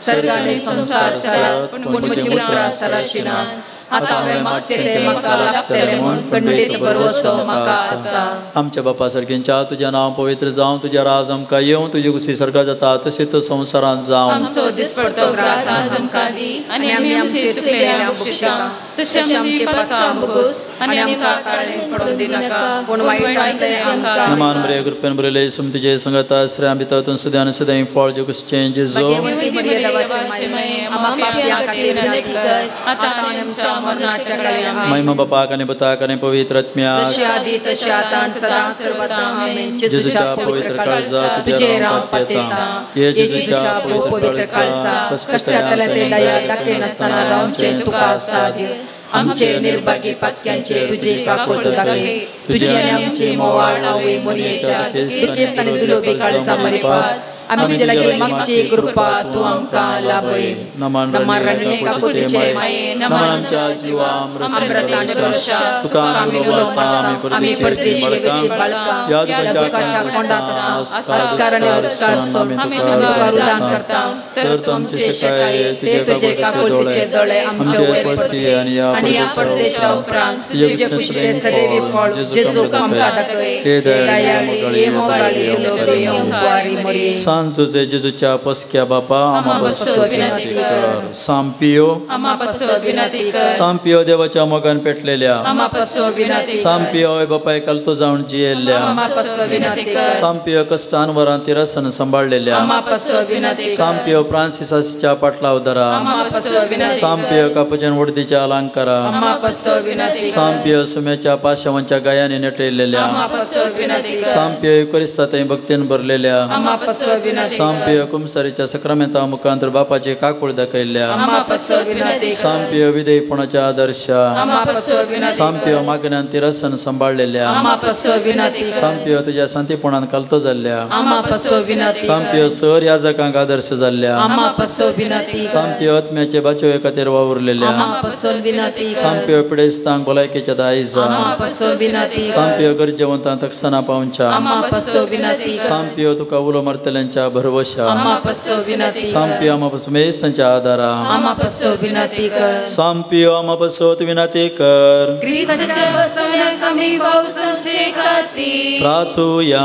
सर्ग आनी संवसार सरत पूण म्हजी उतरां सरशिनात. आतां हांवें मागचें तें म्हाका लाभतलें म्हूण खंडीत भरवसो म्हाका आसा. आमच्या बापा सर्गींच्या तुजें नांव पवित्र जावं, तुजें राज आमकां येवं, तुजी कुशी सारका जाता तशें संवसारांत जावं. आमचो दिसपट्टो ग्रास आज आमकां दी आनी आमी आमचे चुकलेल्यांक बक्षिता तशें आमचे पातकां भोगोस आनी आमकां ताळणीन पडोवंक दिनाका पूण वायटांतलें आमकां. नमान मरिये कृपेन भरिल्ले सुमी तुजे संगाता श्रेया भितर तूं सदैव आनी सदैव फळ जेजू जेजो. भगवंती मरिये देवाचे माये आम्हा पाप्यां खातीर विनंती कर आतां आनी आमच्या मरणाच्या वेळार. आमेन. महिमा बापाक आनी पुताक आनी पवित्र आत्म्याक जशी आदी तशी आतां आनी सदां सर्वदा. आमेन. जेजूच्या पवित्र काळजा तुज्या राव पातयेता. हे जेजूच्या पवित्र काळजा कश्टांतल्यान ते दया दाखयनासतना रावचें तुका साध्य. आमचे निर्भागी पातक्यांचे तुजे काकूट दाखय. तुजी आनी आमची मोवाळ आवय मोरयेच्या दुखेस्त आनी दुलोबी काळजा मरिपात आमी तुजे लागीं मागची कृपा तूं आमकां लाभय. नमान राणी काकुळटेचे माये, नमान आमच्या जिवा अमृत आनी वर्षा, तुका आमी उलो मारता, आमी परदेशी बाळकां, ह्या दुखाच्या कोंडांत संस्कार आनी संस्कार सोड आमी तुका रुदान करता, तर तूं आमचे शेकाये ते तुजे काकुळटेचे दोळे आमचे वयर पडते आनी ह्या परदेशा उपरांत तुजे कुशीचें सदैवी फळ जेजूक आमकां दाखय. हे दयाळी, हे मोगाळी, लोबी, ओंकारी मरिये. सान जुजे जेजूच्या पसक्या बापा आमा पासत विनंती कर. सांपियो आमा पासत विनंती कर. सांपियो देवाच्या मोगान पेटलेल्या आमा पासत विनंती कर. सांपियो आवय बापाय कालतो जावन जियेल्ल्या आमा पासत विनंती कर. सांपियो कश्टान वरां तिरसन सांबाळलेल्या आमा पासत विनंती कर. सांपियो फ्रांसिसाच्या पाटलावदरा आमा पासत विनंती कर. सांपियो कापचन वडदीच्या अलंकारा आमा पासत विनंती कर. सांपियो सुम्याच्या पाशावांच्या गायाने नटलेल्या आमा पासत विनंती कर. सांपियो युकरिस्ता भक्तीन भरलेल्या आमा पासत विनंती कर. सांपियो कुमसारीच्या सक्रामेंता मुखांतर बापाचे काकूळ दाखयल्ल्या आमा पासत विनंती कर. सांपियो विधेयपणाच्या आदर्शा आमा पासत विनंती कर. सांपियो मागण्यान तिरसन सांबाळलेल्या आमा पासत विनंती कर. सांपियो तुझ्या शांतीपणान कालतो जाल्ल्या आमा पासत विनंती कर. सांपियो सर याजकांक आदर्श जाल्ल्या आमा पासत विनंती कर. सांपियो आत्म्याचे बाचोवे खातीर वावुरलेल्या आमा पासत विनंती कर. सांपियो पिडेस्तांक भलायकेच्या दायजा आमा पासत विनंती कर. सांपियो गरजेवंतांक तक्षणा पावच्या आमा पासत विनंती कर. सांपियो तुका उलो मारतल्यांच्या भरवशा आमा पासत विनंती कर. सांपियो आमा पासून तांच्या आदारा आमा पासत विनंती कर. सांपियो आमा पासत विनंती कर. क्रिस्ताच्या बसवण्याक आमी फावसांचे खातीर प्रार्थुया.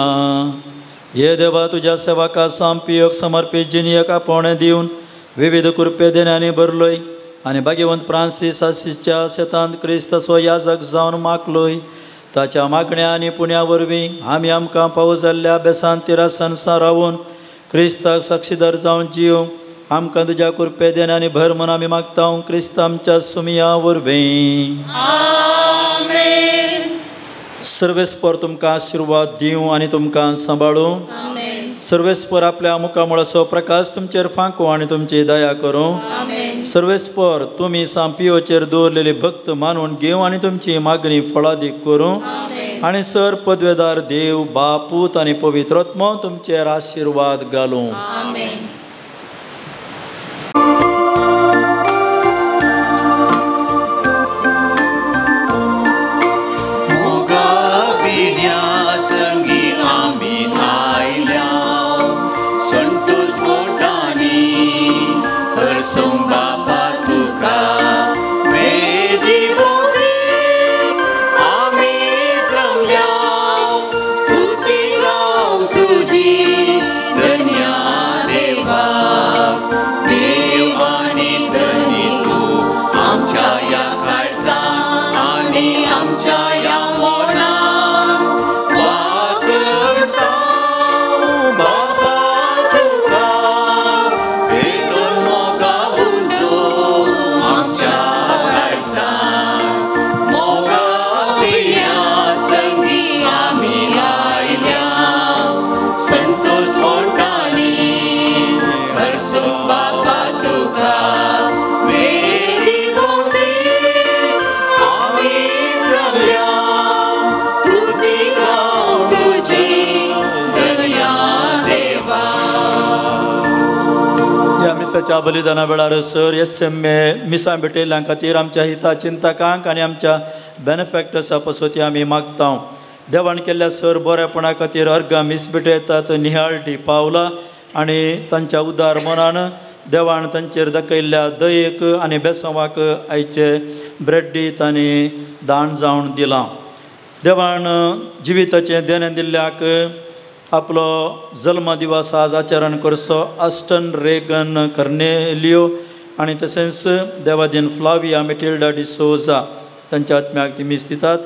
हे देवा तुझ्या सेवका सांपियोक समर्पित जिनियक आपोवणें दिवन विविध कृपे देण्यांनी भरलोय आनी भाग्यवंत फ्रांसीस आसीसच्या शेतांत क्रिस्त सो याजक जावन मागलोय. ताच्या मागण्या आनी पुण्या वरवीं आमी आमकां फावो जाल्ल्या बेसान तिरासन रावून क्रिस्ताक साक्षीदार जावन जिव आमकां तुज्या कृपे देण्यांनी भर म्हूण आमी मागता क्रिस्त आमच्या सुमिया वरवीं. आमेन. सर्वेस्पर तुमकां आशिर्वाद दिवं आनी तुमकां सांबाळूं. सर्वेस्पर आपल्या मुखामळाचो प्रकाश तुमचेर फांकूं आनी तुमची दया करूं. सर्वेस्पर तुमी सांपियोचेर दवरलेली भक्त मानून घेवं आनी तुमची मागणी फळादीक करूं. आनी सर पदवेदार देव बाप पूत आनी पवित्र आत्मो तुमचेर आशिर्वाद घालूं. मिसाच्या बलिदाना वेळार सर एस एम ए मिसां भेटयल्ल्या खातीर आमच्या हिता चिंतकांक आनी आमच्या बेनिफॅक्टर्सा पासत आमी मागता. देवान केल्ल्या सर बरेपणा खातीर अर्गां मीस भेटयतात निहाळ डी पावला आनी तांच्या उदार मनान देवान तांचेर दाखयल्ल्या दयेक आनी बेसांवाक आयचे ब्रेडी तांणी दान जावन दिलां. देवान जिविताचें देणें दिल्ल्याक आपलो जल्म दिवस आज आचरण करचो आस्टन रेगन कर्नेलियो आनी तशेंच देवादीन फ्लाविया मेटिल्डा डिसोजा तांच्या आत्म्याक ती मीस दितात.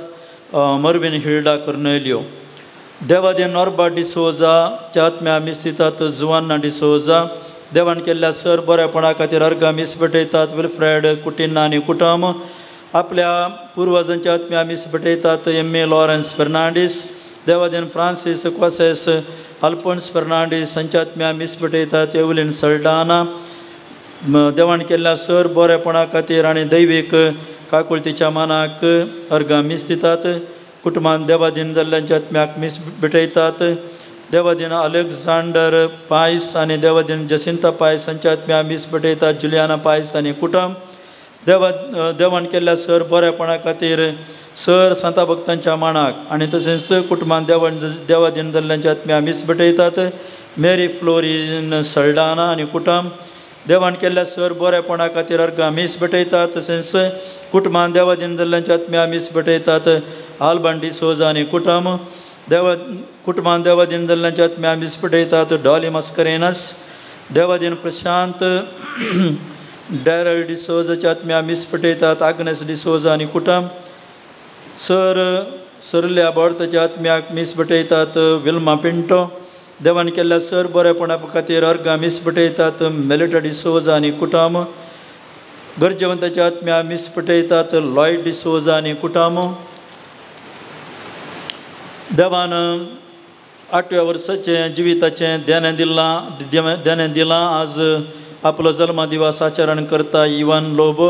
मर्विन हिल्डा कर्नेलियो देवादीन नॉर्बा डिसोजाच्या आत्म्या मीस दितात. जुवान्ना डिसोजा देवान केल्ल्या सर बरेपणा खातीर अर्गां मीस भेटयतात. विल्फ्रेड कुटिन्ना आनी कुटुंब आपल्या पुर्वजांच्या आत्म्या मीस भेटयतात. एम ए लॉरन्स फेर्नांडीस देवादीन फ्रांसीस क्वासेस अल्फोन्स फेर्नांडीस हांच्या आत्म्या मीस भेटयतात. एवलीन सल्डाना देवान केल्ल्या सर बरेपणा खातीर आनी दैवीक काकुळतीच्या मानाक अर्गां मीस दितात. कुटुंबान देवादीन जाल्ल्यांच्या आत्म्याक मीस भेटयतात. देवादीन अलेक्झांडर पायस आनी देवादीन जसिंता पायस हांच्या आत्म्या मीस भेटयतात. जुलियाना पायस आनी कुटुंब देवान केल्ल्या सर बरेपणा खातीर सर सांता भक्तांच्या मानाक आनी तशेंच कुटुंबान देवादीन जाल्ल्यांच्या आत्म्या मीस भेटयतात. मेरी फ्लोरीन सल्डाना आनी कुटुंब देवान केल्ल्या सर बरेपणा खातीर अर्गां मीस भेटयतात. तशेंच कुटुंबान देवादीन जाल्ल्यांच्या आत्म्या मीस भेटयतात. आल्बन डिसोजा आनी कुटुंब देवा कुटुंबान देवादीन जाल्ल्यांच्या आत्म्या मीस भेटयतात डॉली मस्करेनस देवादीन प्रशांत डॅरल डिसोजाच्या आत्म्या मीस भेटयतात आग्नेस डिसोजा आनी कुटुंब सर सरल्या बोर्ताच्या आत्म्याक मीस भेटयतात विल्मा पिंटो देवान केल्ल्या सर बरेपणा खातीर अर्गां मीस भेटयतात मेलिटा डिसोजा आनी कुटुंब गरजेवंताच्या आत्म्या मीस भेटयतात लॉयड डिसोजा आनी कुटुंब देवान 8व्या वर्साचें जिविताचें ध्यान दिलां आज आपलो जल्मा दिवस आचरण करता इवान लोबो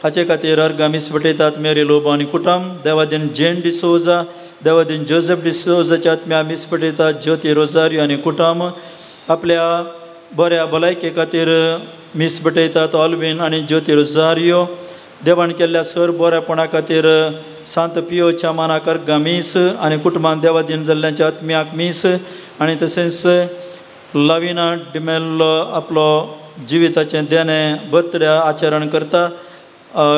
हाचे खातीर अर्गां मीस भेटयतात मेरी लोबो आनी कुटुंब देवादीन जेन डिसोजा देवादीन जोसेफ डिसोजाच्या आत्म्या मीस भेटयतात ज्योती रोजारियो आनी कुटुंब आपल्या बऱ्या भलायके खातीर मीस भेटयतात ऑल्विन आनी ज्योती रोजारियो देवान केल्ल्या सर बरेपणा खातीर सांत पियोच्या मानाक अर्गां मीस आनी कुटुंबान देवादीन जाल्ल्यांच्या आत्म्याक मीस आनी तशेंच लाविना डिमेल्लो आपलो जिविताचें देणें बर्थडे आचरण करता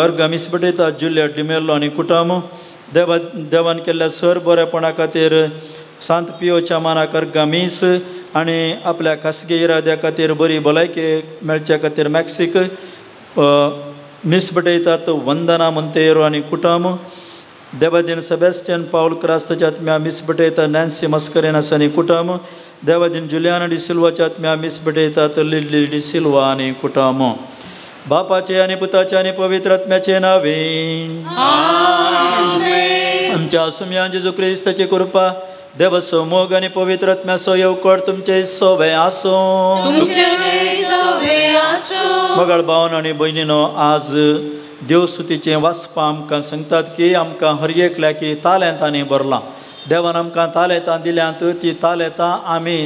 अर्गां मीस भेटयतात जुलियट डिमेल्लो आनी कुटुंब देवान केल्ल्या सर बरेपणा खातीर सांत पियोच्या मानाक अर्गां मीस आनी आपल्या खासगी इराद्या खातीर बरी भलायकी मेळच्या खातीर मॅक्सीक मीस भेटयतात वंदना मोंतेरो आनी कुटुंब देवादीन सेबेस्टियन पावल क्रास्ताच्या आत्म्या मीस भेटयतात नॅन्सी मस्करेनस आनी कुटुंब देवादीन जुलियाना डिसिल्वाच्या आत्म्या मीस भेटयतात लिल्ली डिसिल्वा आनी कुटुंब बापाचे आनी पुताचे आनी पवित्र आत्म्याचे नावे आमच्या सुम्या जेजू क्रिस्ताची कृपा देवाचो मोग आनी पवित्र आत्म्याचो येवकार तुमचे सोवे आसूं. मगाळ भावन आनी भयणीनो, आज देवस्तुतीचें वाचपां आमकां सांगतात की आमकां हर एकल्याक तालेंतांनी भरलां. देवान आमकां तालेंतां दिल्यांत, ती तालेंतां आमी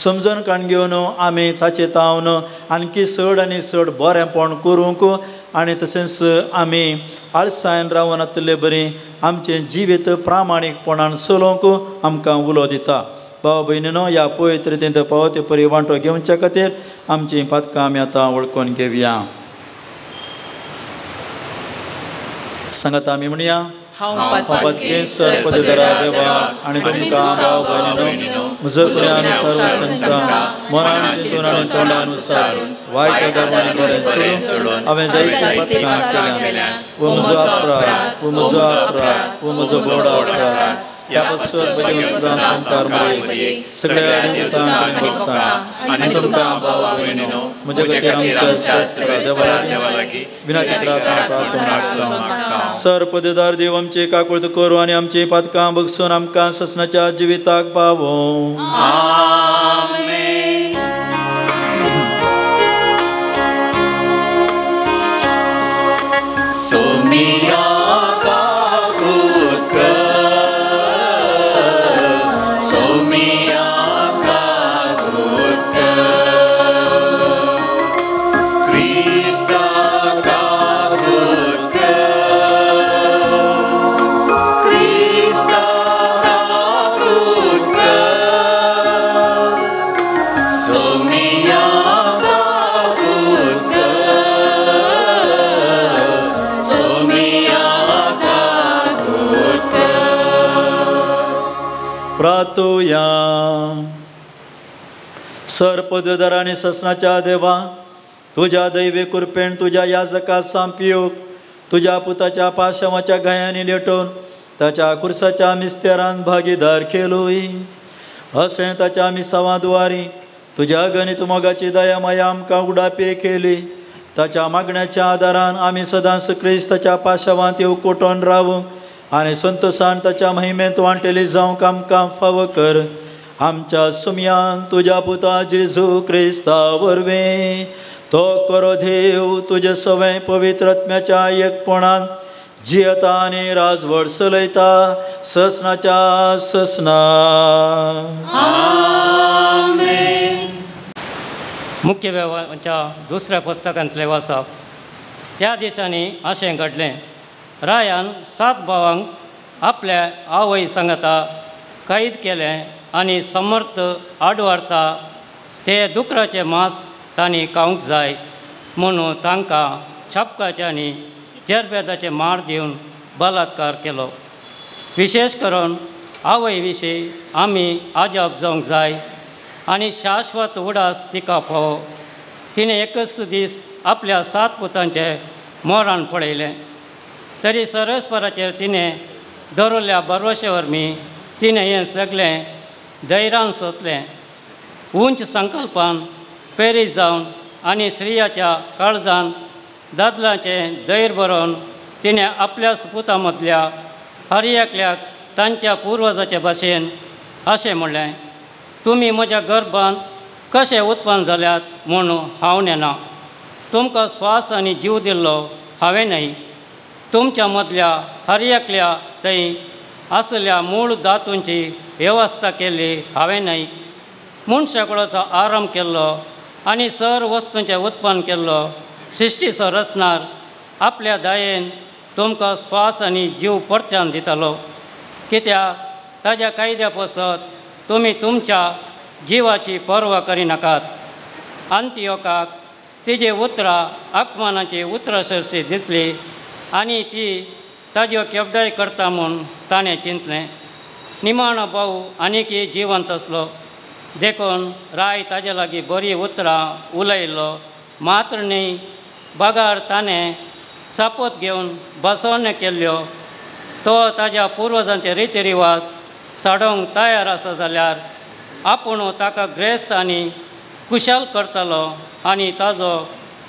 समजून काण घेवन आमी ताचे तावन आणखी चड आनी चड बरेंपण करूंक आनी तशेंच आमी आळसायन रावनातले बरी आमचें जिवीत प्रामाणीकपणान चलोवंक आमकां उलो दिता. भाव भयणीनो, ह्या पवित्रतेंत पावो ते परी वांटो घेवच्या खातीर आमचीं पातकां आमी आतां वळखून घेवया. सांगात आमी म्हणया, हांव पातकें सर्पदरा देवा आनी तुमकां भाव भयणीनो म्हजो पर्यान सर्व संतां मनान चिंतून आनी तोंडानुसार वायट धर्मांनी बरें सोडून हांवें जायतीं पातकां केल्यां. वो म्हजो अपराध, वो म्हजो अपराध, वो म्हजो व्हड अपराध. ह्या पासून म्हजे संवसार मरे सगळ्या देवतांक आनी भक्तांक आनी तुमकां भाव भयणीनो म्हजे खातीर आमच्या देवा लागीं विनाचित्रां प्रार्थना मागता. सर पदेदार देव आमचे काकुळत करूं आनी आमची पातकां बगसून आमकां ससनाच्या जिविताक पावों. आमेन. सोमिया सर पदवीधर आनी ससनाच्या देवा, तुज्या दैवी कृपेन तुज्या याजका सांपियोग तुज्या पुताच्या पाशावाच्या घायांनी लेटोवन ताच्या कुर्साच्या मिस्तेरान भागीदार केलोय. अशें ताच्या मिसावाद्वारी तुज्या गणित मोगाची दया माया आमकां उडापे केली. ताच्या मागण्याच्या आदारान आमी सदांच क्रिस्ताच्या पाशावांत येवकोटोन रावूंक आनी संतोशान ताच्या महिमेंत वांटेली जावंक आमकां फावो कर. आमच्या सुमयान तुज्या पुता जेजू क्रिस्ता वरवीं तो करो देव तुजे सवें पवित्र आत्म्याच्या एकपणान जियेता आनी राजवट चलयता ससनाच्या ससना. आमेन. मुख्य वेव्हाराच्या दुसऱ्या पुस्तकांतलें वाचप. त्या दिसांनी अशें घडलें, रायान 7 भावांक आपल्या आवय सांगता कैद केलें आनी समर्थ आडवारता ते दुकराचें मांस तांणी खावंक जाय म्हणून तांकां छापकाचे आनी जरबेदाचे मार दिवन बलात्कार केलो. विशेश करून आवय विशीं आमी आजाप जावंक जाय आनी शाश्वत उडास तिका फावो. तिणें एकच दीस आपल्या 7 पुतांचें मरण पळयलें तरी सरस्पराचेर तिणें दवरिल्ल्या भरवशे वरवीं तिणें हें सगळें धैर्यान सोदलें. उंच संकल्पान प्रेरीत जावन आनी श्रीयाच्या काळजान दादलाचें धैर्य बरोवन तिणें आपल्या पुतां मदल्या हर एकल्याक तांच्या पुर्वजाचे भाशेन अशें म्हणलें, तुमी म्हज्या गर्भांत कशें उत्पन्न जाल्यात म्हूण हांव नेना. तुमकां स्वास आनी जीव दिल्लो हांवें न्हय. तुमच्या मदल्या हर एकल्या थंय आसल्या मूळ धातूंची वेवस्था केल्ली हांवें न्हय. मनशाकुळाचो आरंभ केल्लो आनी सर वस्तूंचें उत्पन्न केल्लो सृश्टीचो रचणार आपल्या दयेन तुमकां स्वास आनी जीव परत्यान दितालो. कित्याक ताज्या कायद्या पसत तुमी तुमच्या जिवाची पर्वा करिनाकात. अंतियोकाक तिजी उतरां आकमानाची उतरां सरशी दिसली आनी ती ताज्यो केपडाय करता म्हूण ताणें चिंतलें. निमाणो भाव आनीकय जिवंत आसलो देखून राय ताजे लागीं बरीं उतरां उलयलो मात्र न्ही बगार ताणें शपथ घेवन बसवण्यो केल्ल्यो. तो ताज्या पुर्वजांचे रिती रिवाज साडोवंक तयार आसा जाल्यार आपूण ताका ग्रेस्त आनी कुशल करतलो आनी ताजो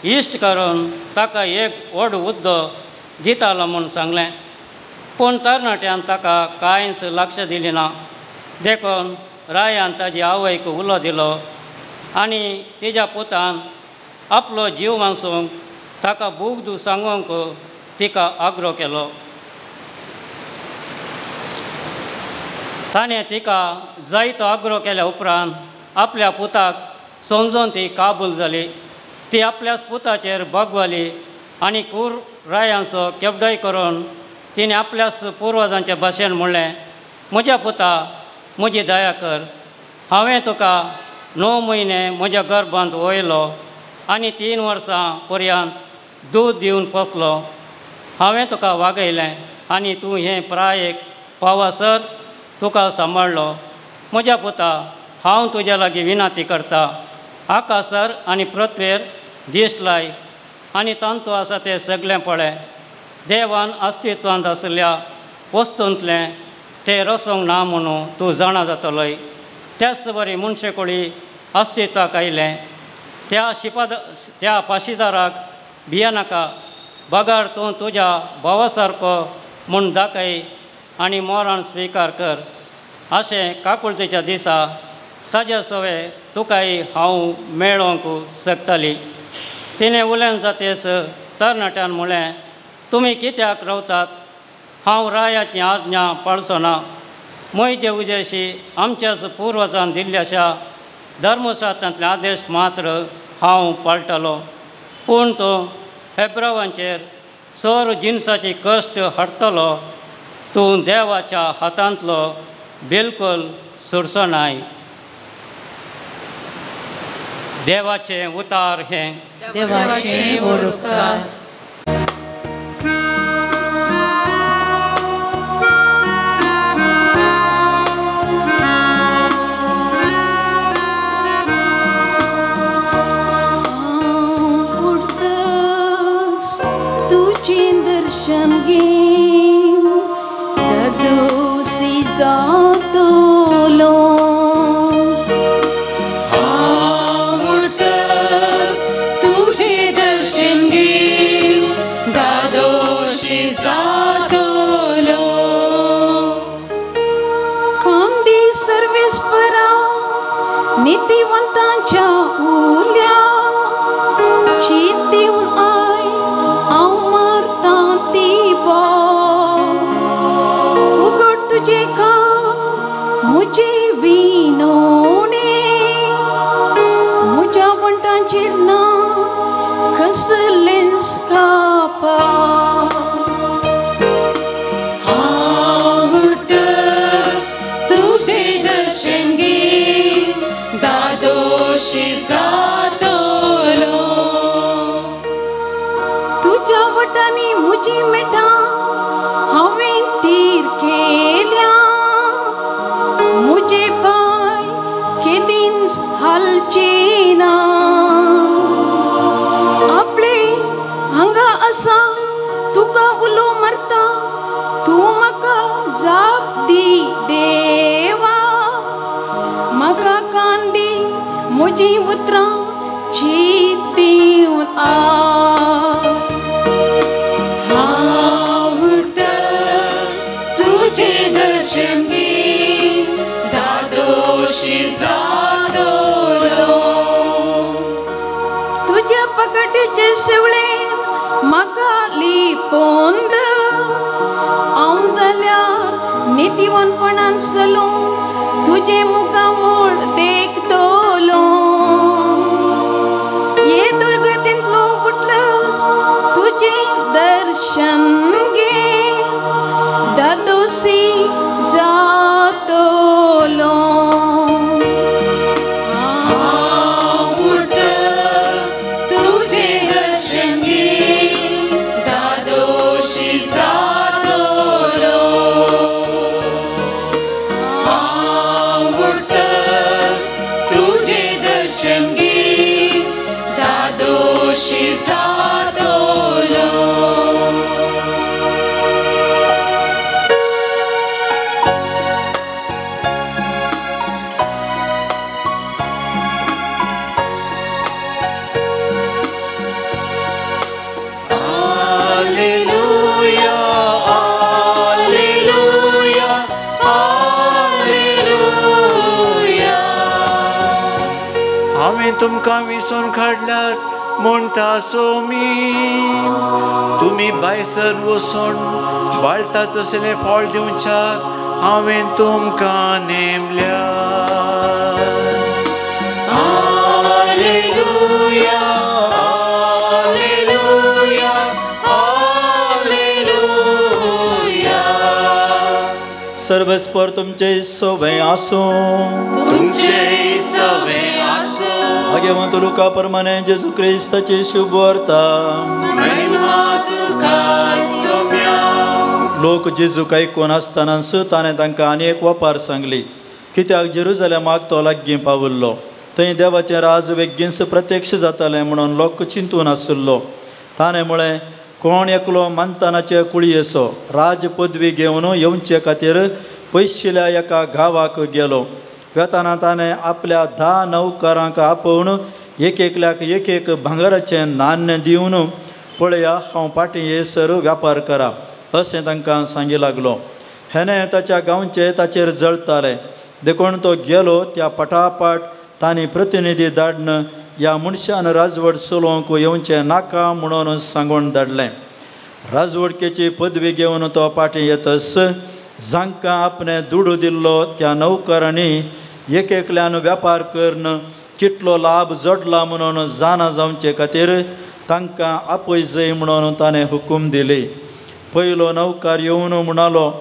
इश्ट करून ताका एक व्हड हुद्दो दितालो म्हूण सांगलें. पूण तरणाट्यान ताका कांयच लक्ष दिलें ना. देखून रायान ताजी आवयक उलो दिलो आनी तिज्या पुतान आपलो जीव वांचूंक ताका बूक सांगूंक तिका आग्रो केलो. ताणें तिका जायतो आग्रो केल्या उपरांत आपल्या पुताक समजून ती काबूल जाली. ती आपल्याच पुताचेर भगवली आनी कूर रायांचो केपडय करून तिणें आपल्याच पुर्वजांचे भाशेन म्हणलें, म्हज्या पुता म्हजी दया कर. हांवें तुका 9 म्हयने म्हज्या गर्भांत वयलो आनी 3 वर्सां पर्यंत दूद दिवन पोसलो. हांवें तुका वागयलें आनी तूं हें प्रायेक पावासर तुका सांबाळ्ळो. म्हज्या पुता हांव तुज्या लागीं विनंती करता, आकासर आनी पृथ्वेर दीस लाय आनी तांतू आसा तें सगळें पळय. देवान अस्तित्वांत आशिल्ल्या वस्तूंतलें तें रसोंक ना म्हणून तूं जाणा जातलोय. त्याच बरी मनशेकोळी अस्तित्वाक आयलें. त्या त्या पाशीदाराक भियेनाका, बगर तूं तुज्या भावा सारको म्हूण दाखय आनी मरण स्विकार कर. अशें काकुळतेच्या दिसा ताज्या सवे तुकाय हांव मेळोवंक शकताली. तिणें उलयन जातेच तरणाट्यान म्हणलें, तुमी कित्याक रावतात? हांव रायाची आज्ञा पाळचो ना. म्हजे उजेशी आमच्याच पुर्वजान दिल्ल्याशा धर्मशास्त्रांतले आदेश मात्र हांव पाळटलो. पूण तो हेब्रावांचेर सर जिनसाची कश्ट हाडटलो. तूं देवाच्या हातांतलो बिलकुल सुरचो नाय. देवाचें उतार हें. देवाचें व्हड उपकार. तुजें दर्शन घेवन दादोसी जातलो. नितीवंतांच्या उल्या चीत दिवन I हांव मारतां ती बोल. उगड तुजें कान म्हजे विनोणे, म्हज्या वण्टांचेर ना कसलेंच कापा. तुज्या वटांनी म्हजी मेटां हांवें तीर केल्या. म्हजीं उतरां चिंतून आयक. हांव उरतां तुजें दर्शन घे दादोशी जातलो. तुज्या पकटीचे सिवळेन म्हाका लिपोवन हांव जाल्यार नितीवनपणान चलून तुजें मुखामूळ देखतलो. हे दुर्गतींतलो उठलस तुजें दर्शन घे दादोशी जातलो. हांव उरतां तुजें दर्शन घे दादोशी जातलो. हांव उरतां तुजें दर्शन घे दादोशी जातलो. Alleluia, Alleluia, Alleluia. हांवें तुमकां विसोन काडल्यार म्हणटा सोमी तुमी भायसर वचून बाळटा तसलें फळ दिवच्याक हांवें तुमकां नेमल्या. Alleluia, Alleluia, Alleluia. सर्वस्पर तुमचे सोबे आसूं. तुमचे सवे आसूं. भाग्यवंत लुका प्रमाणे जेजू क्रिस्ताची शुभ वार्ता. महिमा तुका सोम्या. लोक जेजूक आयकून आसतनाच ताणें तांकां आनी एक वपार सांगली, कित्याक जेरुजलेमाक तो लागीं पाविल्लो. थंय देवाचें राज बेगीनच प्रत्यक्ष जातालें म्हणून लोक चिंतून आशिल्लो. ताणें म्हळें, कोण एकलो मानतानाचे कुळयेचो राज पदवी घेवन येवचे खातीर पयशिल्या एका गांवाक गेलो. वेताना ताणें आपल्या 10 नौकरांक आपोवन एक एकल्याक एक एक भांगराचें नाण्य दिवन, पळया हांव फाटीं येसर व्यापार करा अशें तांकां सांगी लागलो. हेणें ताच्या गांवचे ताचेर जळताले, देखून तो गेलो. त्या पटापट तांणी प्रतिनिधी धाडन ह्या मनशान राजवट चलोवंक येवचें नाका म्हणून सांगून धाडलें. राजवटकेची पदवी घेवन तो फाटीं येतच जांकां आपणें दुडू दिल्लो त्या नौकरांनी एक एकल्यान व्यापार करून कितलो लाभ जोडला म्हणून जाणा जावचे खातीर तांकां आपय जाय म्हणून ताणें हुकूम दिली. पयलो नौकर येवन म्हणालो,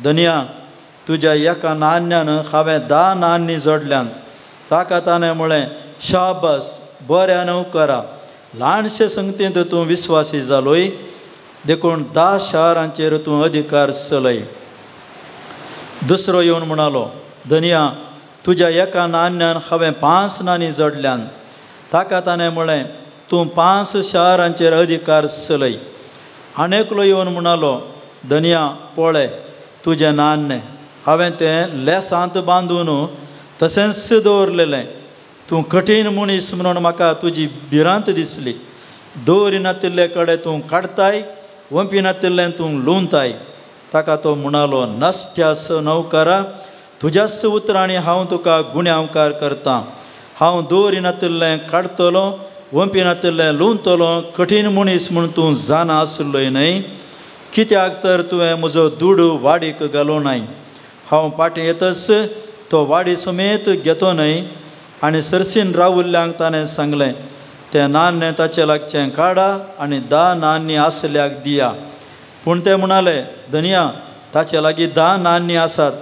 धनया तुज्या एका नाण्यान हांवें 10 नाण्णी जोडल्यान. ताका ताणें म्हळें, शाबास बऱ्या नौकरा, ल्हानशे संगतींत तूं विस्वासी जालोय, देखून 10 शारांचेर तूं अधिकार चलय. दुसरो येवन म्हणालो, धनया तुज्या एका नाण्यान हांवें 5 नाणी जोडल्यान. ताका ताणें म्हळें, तूं 5 शारांचेर अधिकार चलय. आनी एकलो येवन म्हणालो, धनया पळय तुजें नाण्य हांवें तें लेसांत बांदून तशेंच दवरलेलें. तूं कठीण मनीस म्हणून म्हाका तुजी भिरांत दिसली. दवरिनातिल्ले कडेन तूं काडताय, वंपिनातिल्लें तूं लुंवताय. ताका तो म्हणालो, नश्ट्यास नौकरा, तुज्याच उतरांनी हांव तुका गुन्यांवकार करतां. हांव दवरिनातिल्लें काडटलो, वंपिनातिल्लें लुंवतलो. कठीण मनीस म्हूण तूं जाणा आशिल्लोय न्हय? कित्याक तर तुवें म्हजो दुडू वाडीक घालूं नाय. हांव फाटीं येतच तो वाडी समेत घेतो न्हय. आनी सरसीन रावुल्ल्यांक ताणें सांगलें, तें नाण्य ताचे लागचें काडा आनी 10 नाण्णी आसल्याक दिया. पूण ते म्हणाले, धनया ताचे लागीं 10 नाण्णी आसात.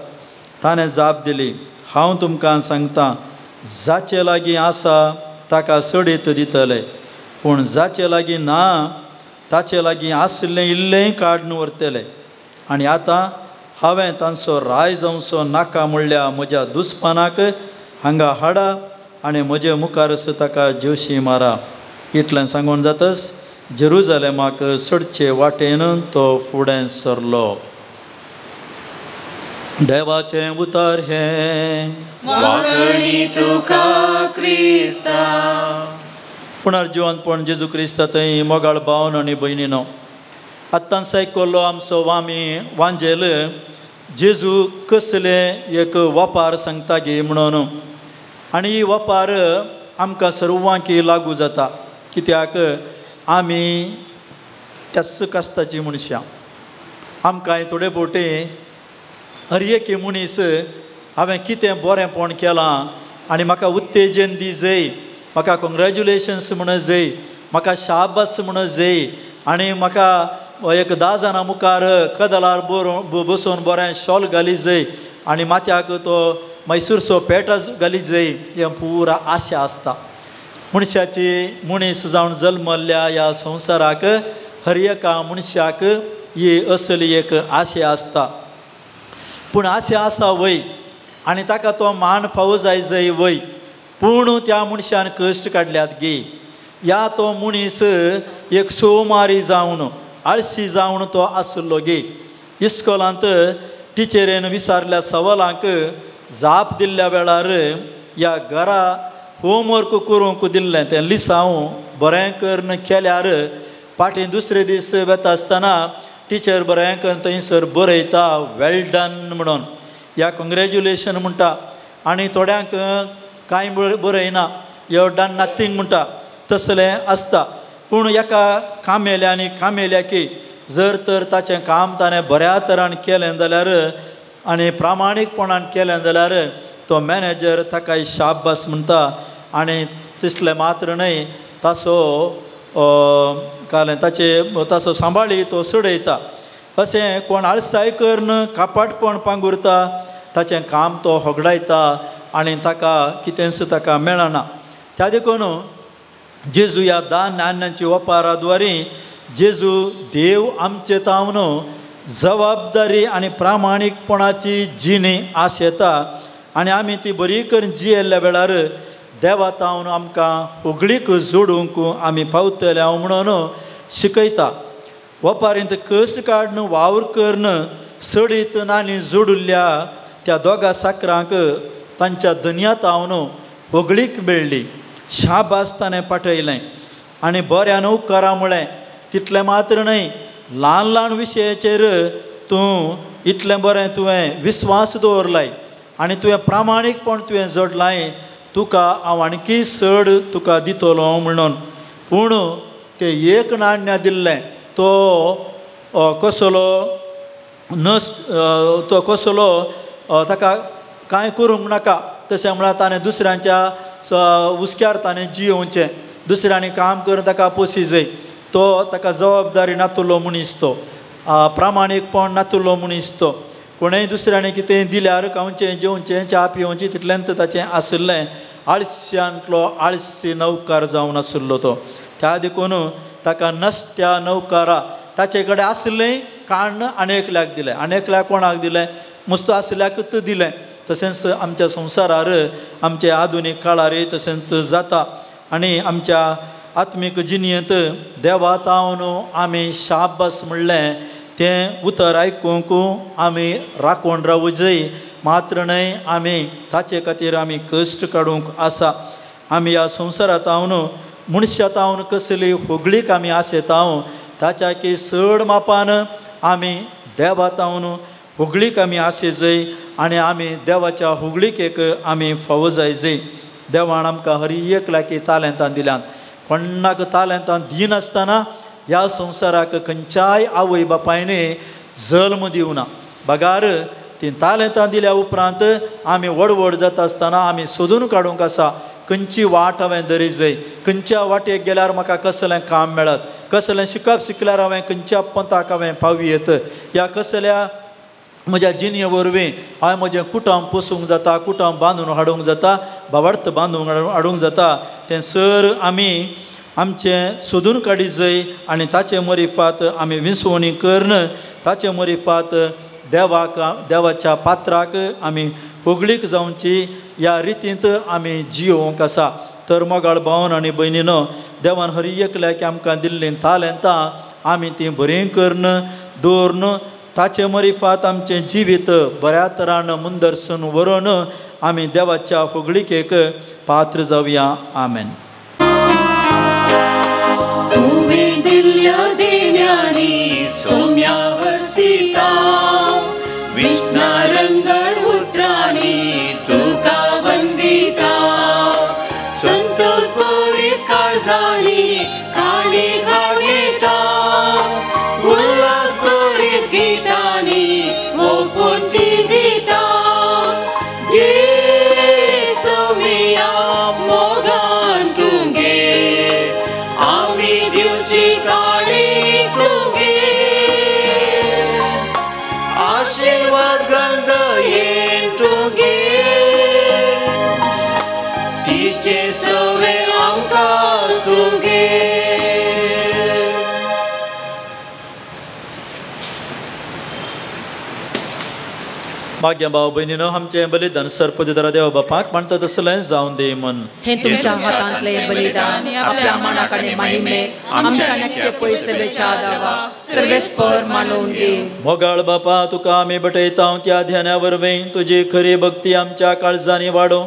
ताणें जाप दिली, हांव तुमकां सांगतां, जाचे लागीं आसा ताका सडीत दितले, पूण जाचे लागीं ना ताचे लागीं आशिल्लें इल्लेंय काडून व्हरतले. आनी आतां हांवें तांचो राय जावचो नाका म्हणल्या म्हज्या दुस्मानाक हांगा हाडा आनी म्हजे मुखारच ताका जेवशी मारा. इतलें सांगून जातच जेरुजलेमाक चडचे वाटेन तो फुडें सरलो. देवाचें उतर हें वाखणी तुका क्रिस्ता. पुनर्जिवंतपण जेजू क्रिस्ता थंय मोगाळ भावन आनी भयणीनो, आत्तां सायकल्लो आमचो वामी वांजेल जेजू कसले एक वपार सांगता गे म्हणून, आनी ही वपार आमकां सर्वांकी लागू जाता. कित्याक आमी त्याच कास्ताची मनशां, आमकां थोडे भोवटी हर एक मनीस हांवें कितें बरेंपण केलां आनी म्हाका उत्तेजन दी जय, म्हाका कॉंग्रेच्युलेशन्स म्हण जय, म्हाका शाबास म्हण जय, आनी म्हाका एक 10 जाणां मुखार कदलार बसोवन बरें शॉल घाली जय आनी माथ्याक तो मैसूरचो पेट घाली जय, हें पुरा आशा आसता मनशाची. मनीस जावन जल्मल्ल्या ह्या संवसाराक हर एका मनशाक ही असली एक आशा आसता. पूण आशा आसा वय आनी ताका तो मान फावो जाय जय वय, पूण त्या मनशान कश्ट काडल्यात गे. या तो मनीस एक सोमारी जावन आळशी जावन तो आसलो गे. इस्कोलांत टिचरीन विचारल्या सवालांक जाप दिल्ल्या वेळार ह्या घरा होमवर्क करूंक दिल्लें तें लिसांव बरें करून केल्यार फाटीं दुसरे दीस वेता आसतना टिचर बरें करून थंयसर बरयता वेल डन म्हणून, या कॉंग्रेच्युलेशन म्हणटा. आनी थोड्यांक कांय बरयना, you done nothing म्हणटा, तसलें आसता. पूण एका कामेल्या आनी कामेल्याकी जर तर ताचें काम ताणें बऱ्या तरान केलें जाल्यार आनी प्रामाणीकपणान केलें जाल्यार तो मॅनेजर ताका शाबास म्हणटा. आनी तितलें मात्र न्हय, ताचो कारण ताचे ताचो सांबाळी तो सोडयता. अशें कोण आळसाय करून कापाटपण पांगुरता ताचें काम तो होगडायता आनी ताका कितेंच ताका मेळना. त्या देखून जेजू ह्या 10 नाण्यांची वपाराद्वारी जेजू देव आमचे तावन जबाबदारी आनी प्रामाणीकपणाची जिणी आस येता आनी आमी ती बरी करून जियेल्ल्या वेळार देवा तावन आमकां होगळीक जोडूंक आमी पावतले हांव म्हणून शिकयता. वपारींत कश्ट काडून वावर करून सडीत नाणी जोडिल्ल्या त्या दोगा साकरांक तांच्या धनया तावन होगळीक मेळ्ळी. शाबास ताणें पाठयलें आनी बऱ्यान उपकारा म्हळें. तितलें मात्र न्हय, ल्हान ल्हान विशयाचेर तूं इतलें बरें तुवें विस्वास दवरलाय आनी तुवें प्रामाणीकपण तुवें जोडलाय, तुका हांव आणकी चड तुका दितलो म्हणून. पूण तें एक नाण्य दिल्लें तो कसलो नश्ट, तो कसलो ताका कांय करूंक नाका. तशें म्हळ्यार ताणें दुसऱ्यांच्या हुस्क्यार ताणें जियोवचें, दुसऱ्यांनी काम करून ताका पोशी जाय. तो ताका जबाबदारी नातुल्लो मनीस, तो प्रामाणीकपण नातुल्लो मनीस. तो कोणेय दुसऱ्यांनी कितें दिल्यार खावचें जेवचें च्या पिवचें तितलेंच ताचें आशिल्लें. आळश्यांतलो आळशी नवकार जावन आशिल्लो तो. त्या देखून ताका नश्ट्या नवकारा ताचे कडेन आशिल्लें काण्ण आनी एकल्याक दिलें, आनी एकल्याक कोणाक दिलें, मुस्तो आशिल्ल्याकूच दिलें. तशेंच आमच्या संवसारार आमच्या आधुनीक काळार तशेंच जाता. आनी आमच्या आत्मीक जिणेंत देवा तावन आमी शाबास म्हणलें तें उतर आयकूंक आमी राखून रावूं जाय. मात्र न्हय, आमी ताचे खातीर आमी कश्ट काडूंक आसा. आमी ह्या संवसारांत हांव मनशांत हांव कसली होगळीक आमी आशेता ताच्या की चड मापान आमी देवात हांव होगळीक आमी आशे जाय आनी आमी देवाच्या होगळीकेक आमी फावो जाय जाय. देवान आमकां हर एक लागी तालेंतां दिल्यात. कोणाक तालेंतां दिनासतना ह्या संवसाराक खंयच्याय आवय बापायने जल्म दिवना. बगार ती तालेंतां दिल्या उपरांत आमी व्हड व्हड जाता आसतना आमी सोदून काडूंक आसा खंयची वाट हांवें धरी जाय, खंयच्या वाटेक गेल्यार म्हाका कसलें काम मेळत, कसलें शिकप शिकल्यार हांवें खंयच्या पंथाक हांवें पावयेत, ह्या कसल्या म्हज्या जिणे वरवीं हांवें म्हजें कुटुंब पोसूंक जाता, कुटुंब बांदून हाडूंक जाता, भावार्थ बांदून हाडूंक जाता. तें सर आमी आमचें सोदून काडी जाय आनी ताचे मरिफात आमी विसवणी करून ताचे मरिफात देवाक देवाच्या पात्राक आमी होगळीक जावची ह्या रितींत आमी जियोवंक आसा. तर मोगाळ भावन आनी भयणीनो, देवान हर एकल्याक आमकां दिल्लीं तालेंतां आमी तीं बरीं करून दवरून ताचे मरिफात आमचें जिवीत बऱ्या तरान मुंदरसून व्हरून आमी देवाच्या होगळिकेक पात्र जावया. आमेन. तुवें दिल्ल्या देण्यांनी सोम्या वरसिता विष्णा रंगण उतरांनी तुका वंदिता संतोष भरीत काळजांनी काणी घालयता उल्हास भरीत गितांनी ओपून ती दिता घे सोम्या मोगान तुगे आमी दिवची काणी तुगे आशीर्वाद गंध येन तुगे तिचे सवे आमकां तुगे. माग्या भाव भयणीनो आमचें बलिदान सरपदरा देव बापाक मानता तसलें जावन दी मन. हे तुमच्या हातांतले बलिदान आपल्या मनाक आनी महिमे आमच्या नक्की पयशे बेच्या दावा सर्वेस्पर मानून दी. मोगाळ बापा तुका आमी बटयता त्या ध्याना वरवीं तुजी खरी भक्ती आमच्या काळजांनी वाडो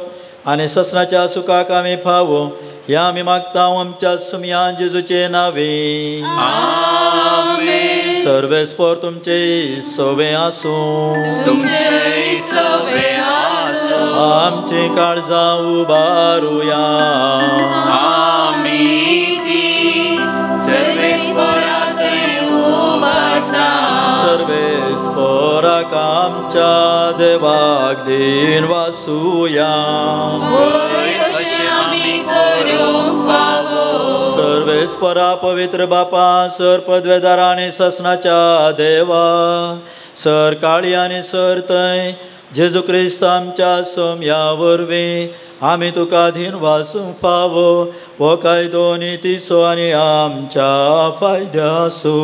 आनी ससनाच्या सुखाक आमी फावो ह्या आमी मागता आमच्या सुमया जेजूचे नावे. आमेन. सर्वेस्पर तुमचे सवे आसूं तुमचे सवे आसूं. आमचे काळजां उबारुया आमी ती सर्वेस्पराक उबारता. सर्वेस्पराक आमच्या देवाक दीन वासुया अशें आमी करूंक फावो. सर्वेस्परा पवित्र बापा सर पदवेदार आनी ससनाच्या देवा सर काळी आनी सर थंय जेजू क्रिस्त आमच्या सोम्या वरवीं आमी तुका धीन वासूंक फावो हो कायदो नितीचो आनी आमच्या फायद्यासू.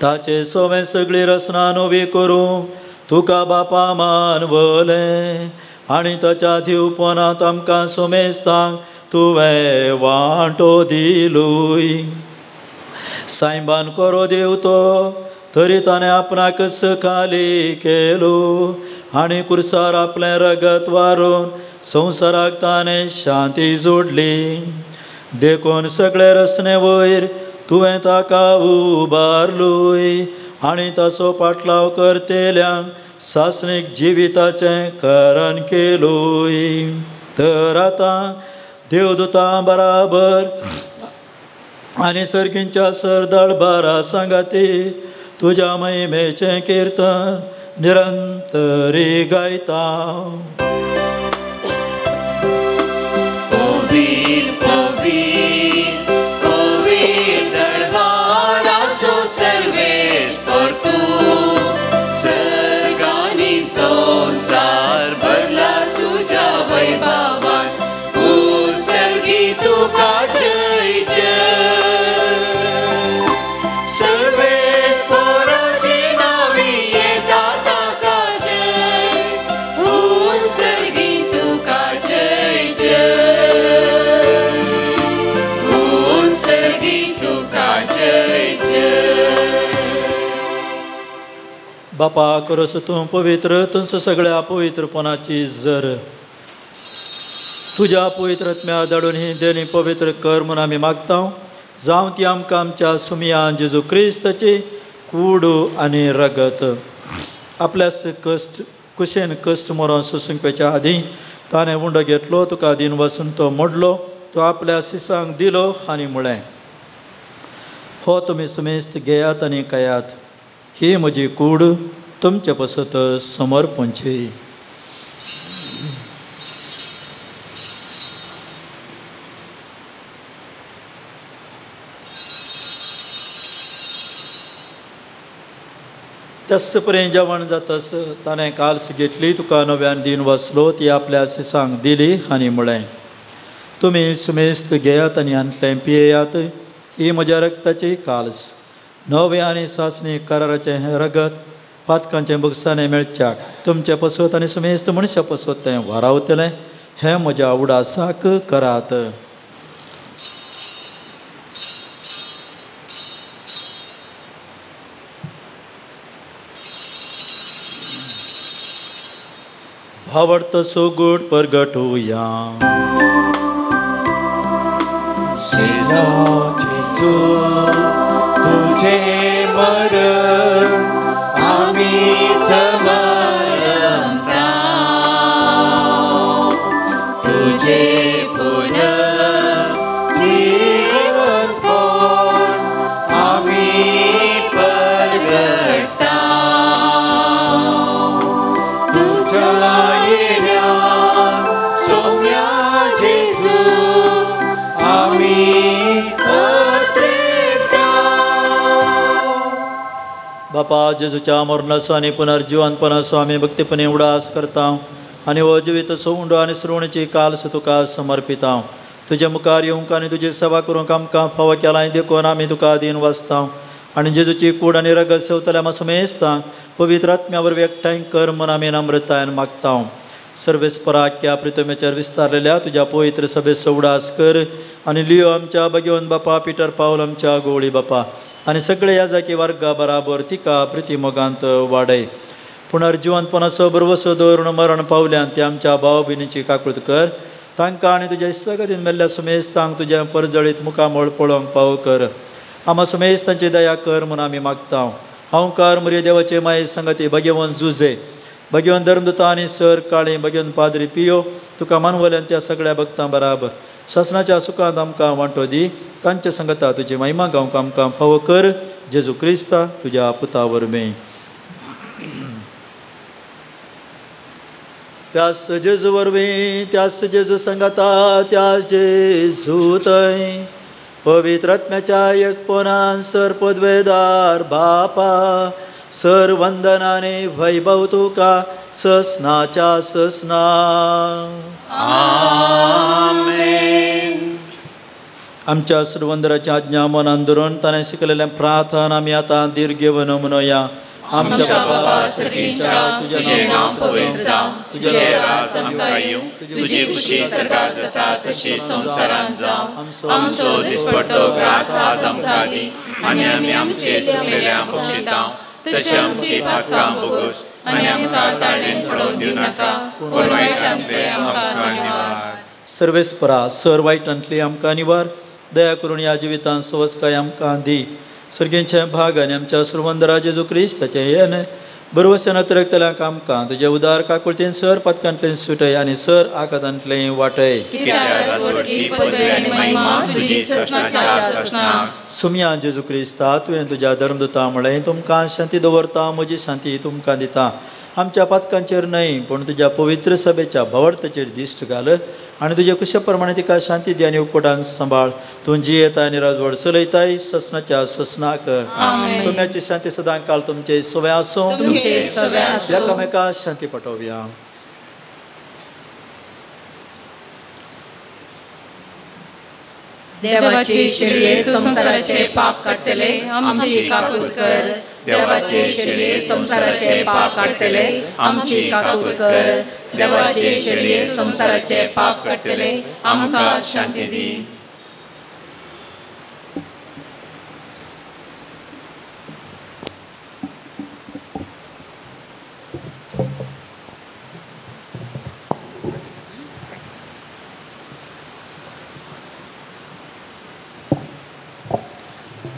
ताचे सोवें सगळी रचना नवी करूंक तुका बापा मानवलें आनी ताच्या दिवपणांत आमकां सुमेस्तांक तुवें वांटो दिलूय. सायबान करो देव तो तरी ताणें आपणाकच खाली केलो आनी कुर्सार आपलें रगत वारून संवसाराक ताणें शांती जोडली. देखून सगळे रचने वयर तुवें ताका उबारलूय आनी ताचो पाटलाव करतेल्यांक सासणीक जिविताचें करण केलूय. तर आतां देवदूतां बराबर आनी सर्गींच्या सरदळबारा सांगाती तुज्या महिमेचें किर्तन निरंतरी गायता. पवीर पवीर पवीर दरबाराचो सर्वेस्पर तूं सर्गांनी संवसार भरला तुज्या वैभवान उत्सर्गी तुका जय जय. सर्वेस्पराचे नांवी येता ताका जय उत्सर्गी तुका जय जय उत्सर्गी तुका जय जय. बापा करस तूं पवित्र तुमचो सगळ्या पवित्रपणाची जर तुज्या पवित्र आत्म्या धाडून ही देणी पवित्र कर म्हूण आमी मागता. जावं ती आमकां आमच्या सुमयान जेजू क्रिस्ताची कूड आनी रगत. आपल्या कश्ट कुशेन कश्ट मरोन सोसूंक वचच्या आदीं ताणें उंडो घेतलो तुका दीन वसून तो मोडलो तो आपल्या सिसांक दिलो आनी म्हळें हो तुमी सुमेस्त घेयात आनी खायात ही म्हजी कूड तुमचे पसत समर्पणची. त्याच पर्यंत जेवण जातस ताणें काल्स घेतली तुका नव्यान दीन वसलो ती आपल्या सिसांक दिली आनी म्हळें तुमी सुमेस्त घेयात आनी हांतलें पियेयात ही म्हज्या रक्ताची काल्स नवे आनी सासणी कराराचें हें रगत पातकांचें बुगसाणें मेळच्याक तुमचें पसत आनी सुमेस्त मनशा पसत तें वारावतलें हें म्हज्या उडासाक करात. भावार्थ सोगूट परगटुया. जेजू जेजू तुझे मरण आमी समरता, तुझे पुनर्जीवनपण आमी परगटता. तुझ्या येण्यान सोम्या जेजू आमी पत्रेता. बापा जेजूच्या मरणाचो आनी पुनर्जीवनपणाचो आमी भक्तीपणे उडास करता आनी हो जिवीत सोंडो आनी श्रवणीची कालस तुका समर्पिता. तुज्या मुखार येवंक आनी तुजी सेवा करूंक आमकां फावो केलां देखून आमी तुका अधीन वाचता आनी जेजूची कूड आनी रगत सेवतल्या आमकां समेस्ता पवित्र आत्म्या वरवीं एकठांय कर म्हूण आमी नम्रतायेन मागता. सर्वेस्पराक्या प्रितमेचेर विस्तारलेल्या तुज्या पवित्र सभेचो उडास कर आनी लियो आमच्या भगवंत बापा, पिटर पावल आमच्या गोवळी बापा आनी सगळे ह्या जाकी वर्गा बराबर तिका प्रिती मोगांत वाडय. पुनर्जिवंतपणाचो भरवसो दवरून मरण पावल्यान ते आमच्या भाव भयणीची काकूत कर. तांकां आनी तुज्या इश्टागतीन मेल्ल्या सुमेस्तांक तुज्या परजळीत मुखामळ पळोवंक पाव कर. आमा सुमेस्तांची दया कर म्हूण आमी मागता. हांवकार मुरे देवाचे माये संगती भगवंत जुजे, भगवंत धर्मदूता आनी सर काळे भगवंत पाद्री पियो तुका मानवल्यान त्या सगळ्या भक्तां बराबर ससनाच्या सुखांत आमकां वांटो दी. तांचे संगता तुजी महिमा गावंक आमकां फावो कर. जेजू क्रिस्ता तुज्या पुता वरवीं. त्यास जेजू वरवीं, त्यास जेजू संगता, त्यास जेजू थंय पवित्र आत्म्याच्या एकपणान सर पदवेदार बापा सर वंदनाने वैभव तुका ससनाच्या ससना. आमेन. आमच्या सुरवंदराची आज्ञा मनान धरून ताणें शिकलेलें प्रार्थना आमी आतां दीर्घ घेवन म्हणुया. आमच्या बाबा सर्गीच्या तुझे नांव पवित्र जावं, तुझे राज आमकां येवं, तुजी खुशी सर्गार जाता तशी संवसारांत जावं. आमचो दिसपट्टो ग्रास आज आमकां दी आनी आमी आमचे सुकलेल्या बक्षितां तशें आमची पातकां भोगोस आनी आमकां ताळेन पडोवन दिवं नाका, पूण वायटांतले आमकां निवार. सर्वेस्परा सर वायटांतली आमकां निवार. दया करून ह्या जिवितांत सवसकाय आमकां दी. सर्गींचे भाग आनी आमच्या सुरवंदरा जेजू क्रिस्ताचें येन बरवसन अतिरिक्तल्यांक आमकां तुजे उदार काकुळतीन सर पातकांतलें सुटय आनी सर आकातांतलें वाटय. सुमया जेजू क्रिस्ता तुवें तुज्या धर्मदूता म्हळें तुमकां शांती दवरता, म्हजी शांती तुमकां दिता. आमच्या पातकांचेर न्हय पूण तुज्या पवित्र सभेच्या भावार्थाचेर दिश्ट घाल आनी तुज्या कुशे प्रमाणे तिका शांती दी आनी उकोटान सांबाळ. तूं जियेता आनी राजवड चलयताय ससनाच्या ससनाक. सोम्याची शांती सदां काल तुमचे सवे आसूं. एकामेका शांती पटोवया. देवाचे शेळये संवसाराचे पाप काडटले आमची काकूत कर. देवाचे शेळये संवसाराचे पाप काडटले आमची काकूत कर. देवाचे शेळये संवसाराचे पाप काडटले आमकां शांती दी.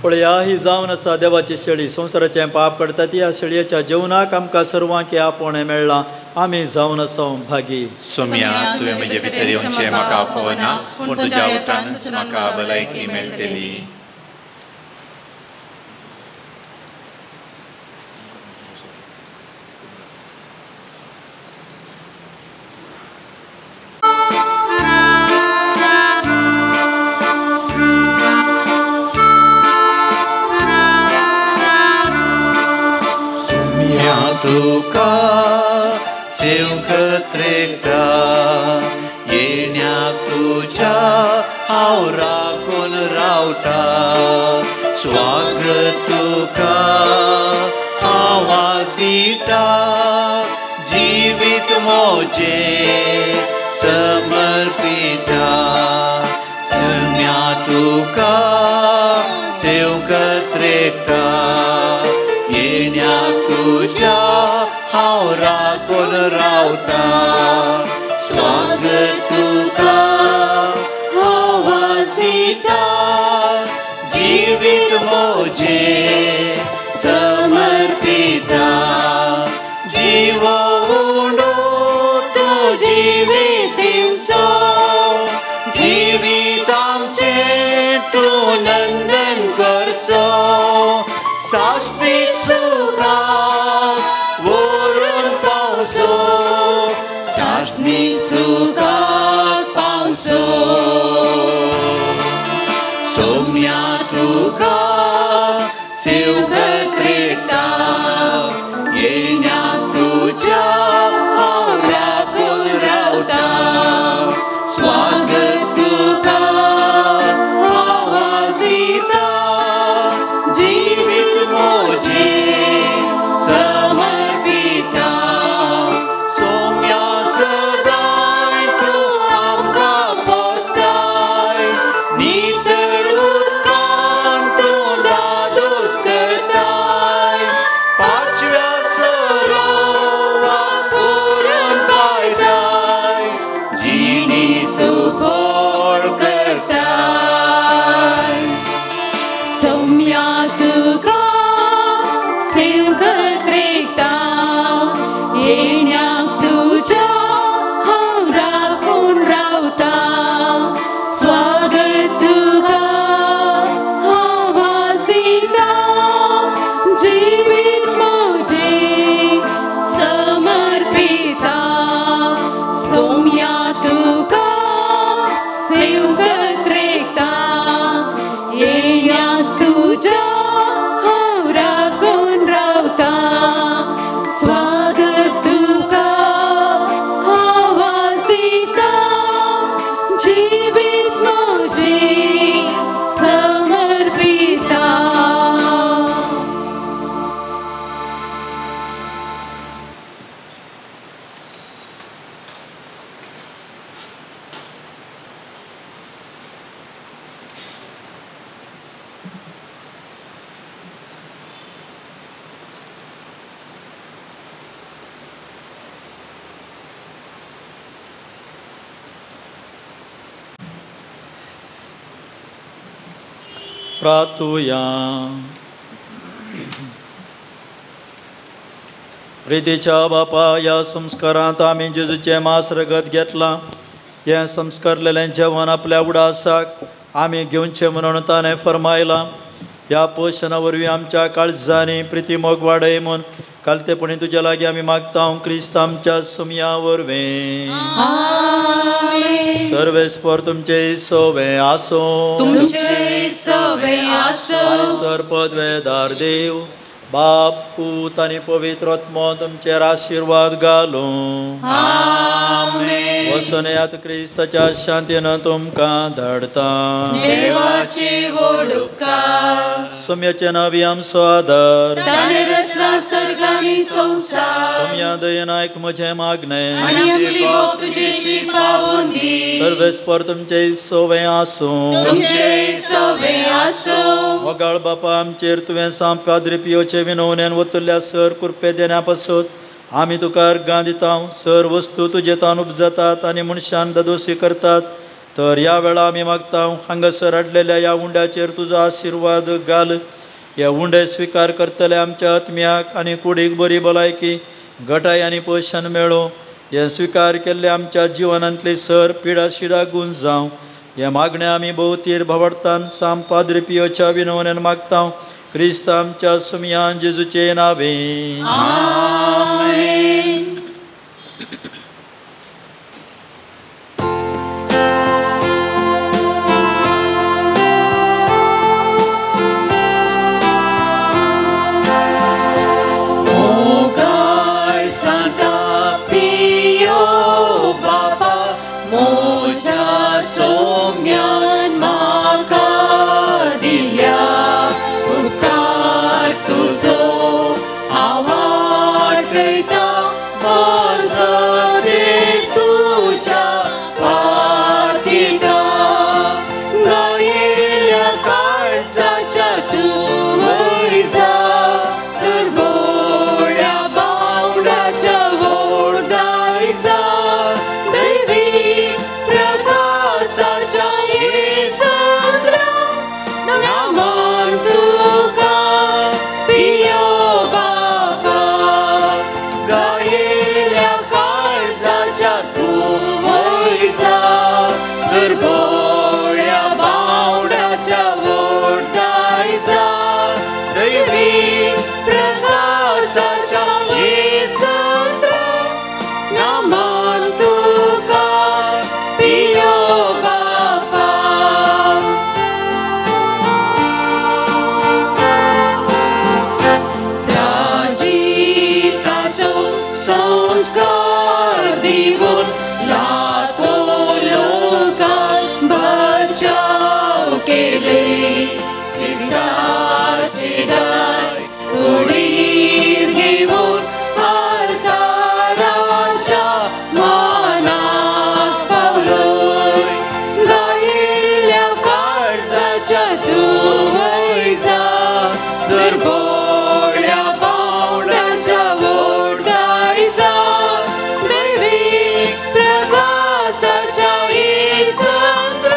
पळया ही जावन आसा देवाची शेळी, संवसाराचें पाप काडटा ती ह्या शेळयेच्या जेवणाक आमकां सर्वांक आपोवणें मेळ्ळां. आमी जावन आसा भागी. सोम्या तुवें म्हजे भितर येवचें म्हाका फावना, पूण तुज्या उतरानच म्हाका भलायकी मेळटली. तुका सेवकत रेखता येण्याक तुज्या हांव राखून रावता. स्वागत तुका आवाज दिता, जिवीत मोजे समर्पिता. सम्या तुका सेवकत रेखता येण्याक तुज्या हांव राखून राखून रावता स्वागत तुका आवाज दिता जीवित मोजे समर्पिता जीवो उंडो तो जीवितिंसो जीवित आमचें तूं नंदन करचो साश्वीक सुखाक व्हरून पावसो सासणीक सुखाक पावसो सोम्या तुका सेवकत रेता येण्या तुज्या हांव राखून रावता स्वागत तुका आवाज दिता जीवित मोजे समर्पिता सोम्या सदांय तूं आमकां पोसताय नितळ उदकान तूं दादोस करताय पाचव्या सरोवाक व्हरून पायताय जिणी सुफळ करताय सौम्या तुका सेवकत रेखता येण्याक तुज्या हांव राखून रावता स्वागत तुका आवाज दिता जीवित मोजे समर्पिता सौम्या तुका सेवकत रेखता येण्याक तुज्या हांव राखून रावता स्वागत तुका आवाज दिता जीवित मोजे समर्पिता. प्रार्थुया. प्रितीच्या बापा ह्या संस्कारांत आमी जेजूचें मास रगत घेतलां. हें संस्कारलेलें जेवण आपल्या उडासाक आमी घेवचें म्हणून ताणें फर्मायलां. ह्या पोशणा वरवीं आमच्या काळजांनी प्रिती मोग वाडय म्हूण कालतेपणी तुज्या लागीं आमी मागता क्रिस्त आमच्या सुमया वरवीं. सर्वेस्पर तुमचे सोवे आसो तुमचे सवे आसो आनी सर्पद्वेदार देव बाप पूत आनी पवित्र आत्मो तुमचेर आशिर्वाद घालूं. वचून येयात क्रिस्ताच्या शांतीन तुमकां धाडता. देवाचे व्हड उपकार सोम्याचे नांव आमचो आदार ताणें रचला सर्ग आनी संवसार. सोम्या दयेन आयक म्हजें मागणें आनी आमची मोग तुजेशी पावोवन दी. सर्वेस्पर तुमचे सोवे आसूं तुमचे सवे आसूं. मोगाळ बापा आमचेर तुवें सांग पाद्री पियोचे विनवणेन वतल्या सर कृपे देण्या पासत आमी तुका अर्गां दिता. सर वस्तू तुजे तान उपजतात आनी मनशान दादोशी करतात तर ह्या वेळा आमी मागता हांगासर हाडलेल्या ह्या उंड्याचेर तुजो आशिर्वाद घाल. ह्या उंडे स्विकार करतले आमच्या आत्म्याक आनी कुडीक बरी भलायकी घटाय आनी पोशण मेळूं. हें स्विकार केल्ले आमच्या जिवनांतली सर पिडा शिडा गुण जावं. हें मागणें आमी भोवतीर भावार्थान साम पाद्री पियोच्या विनवणेन मागता क्रिस्त आमच्या सुमयान जेजूचे नावे. आमेन. मोगाळ सांता पियो बापा मोज्या सोम्यान म्हाका दिल्या उपकार तुजो हांव संस्कार दिवन लाखो लोकांक बचाव केले. क्रिस्ताचे दाय कुडीर घेवन आल्ताराच्या मानाक पावलोय. गायिल्ल्या काळजाच्या दुवैजा दुर्बोड्या पावणाच्या वोडायचा दैवीक प्रकाशाच्या इसंद्र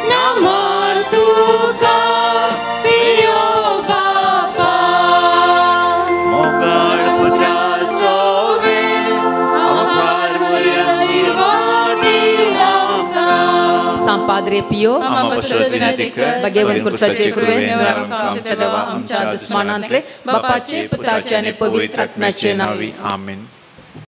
नामान तुका पियो बापा. मोगाळ पुत्रा सोवे आमकार आशीर्वाद आमकां. सांग पाद्रे पियो आमा पसरत विनंती कर भगेवन कुर्साचे कृपेन आमच्या देवा आमच्या दुस्मानांतले बापाचे पुताचे आनी पवित्र आत्म्याचे नांवी. आमेन.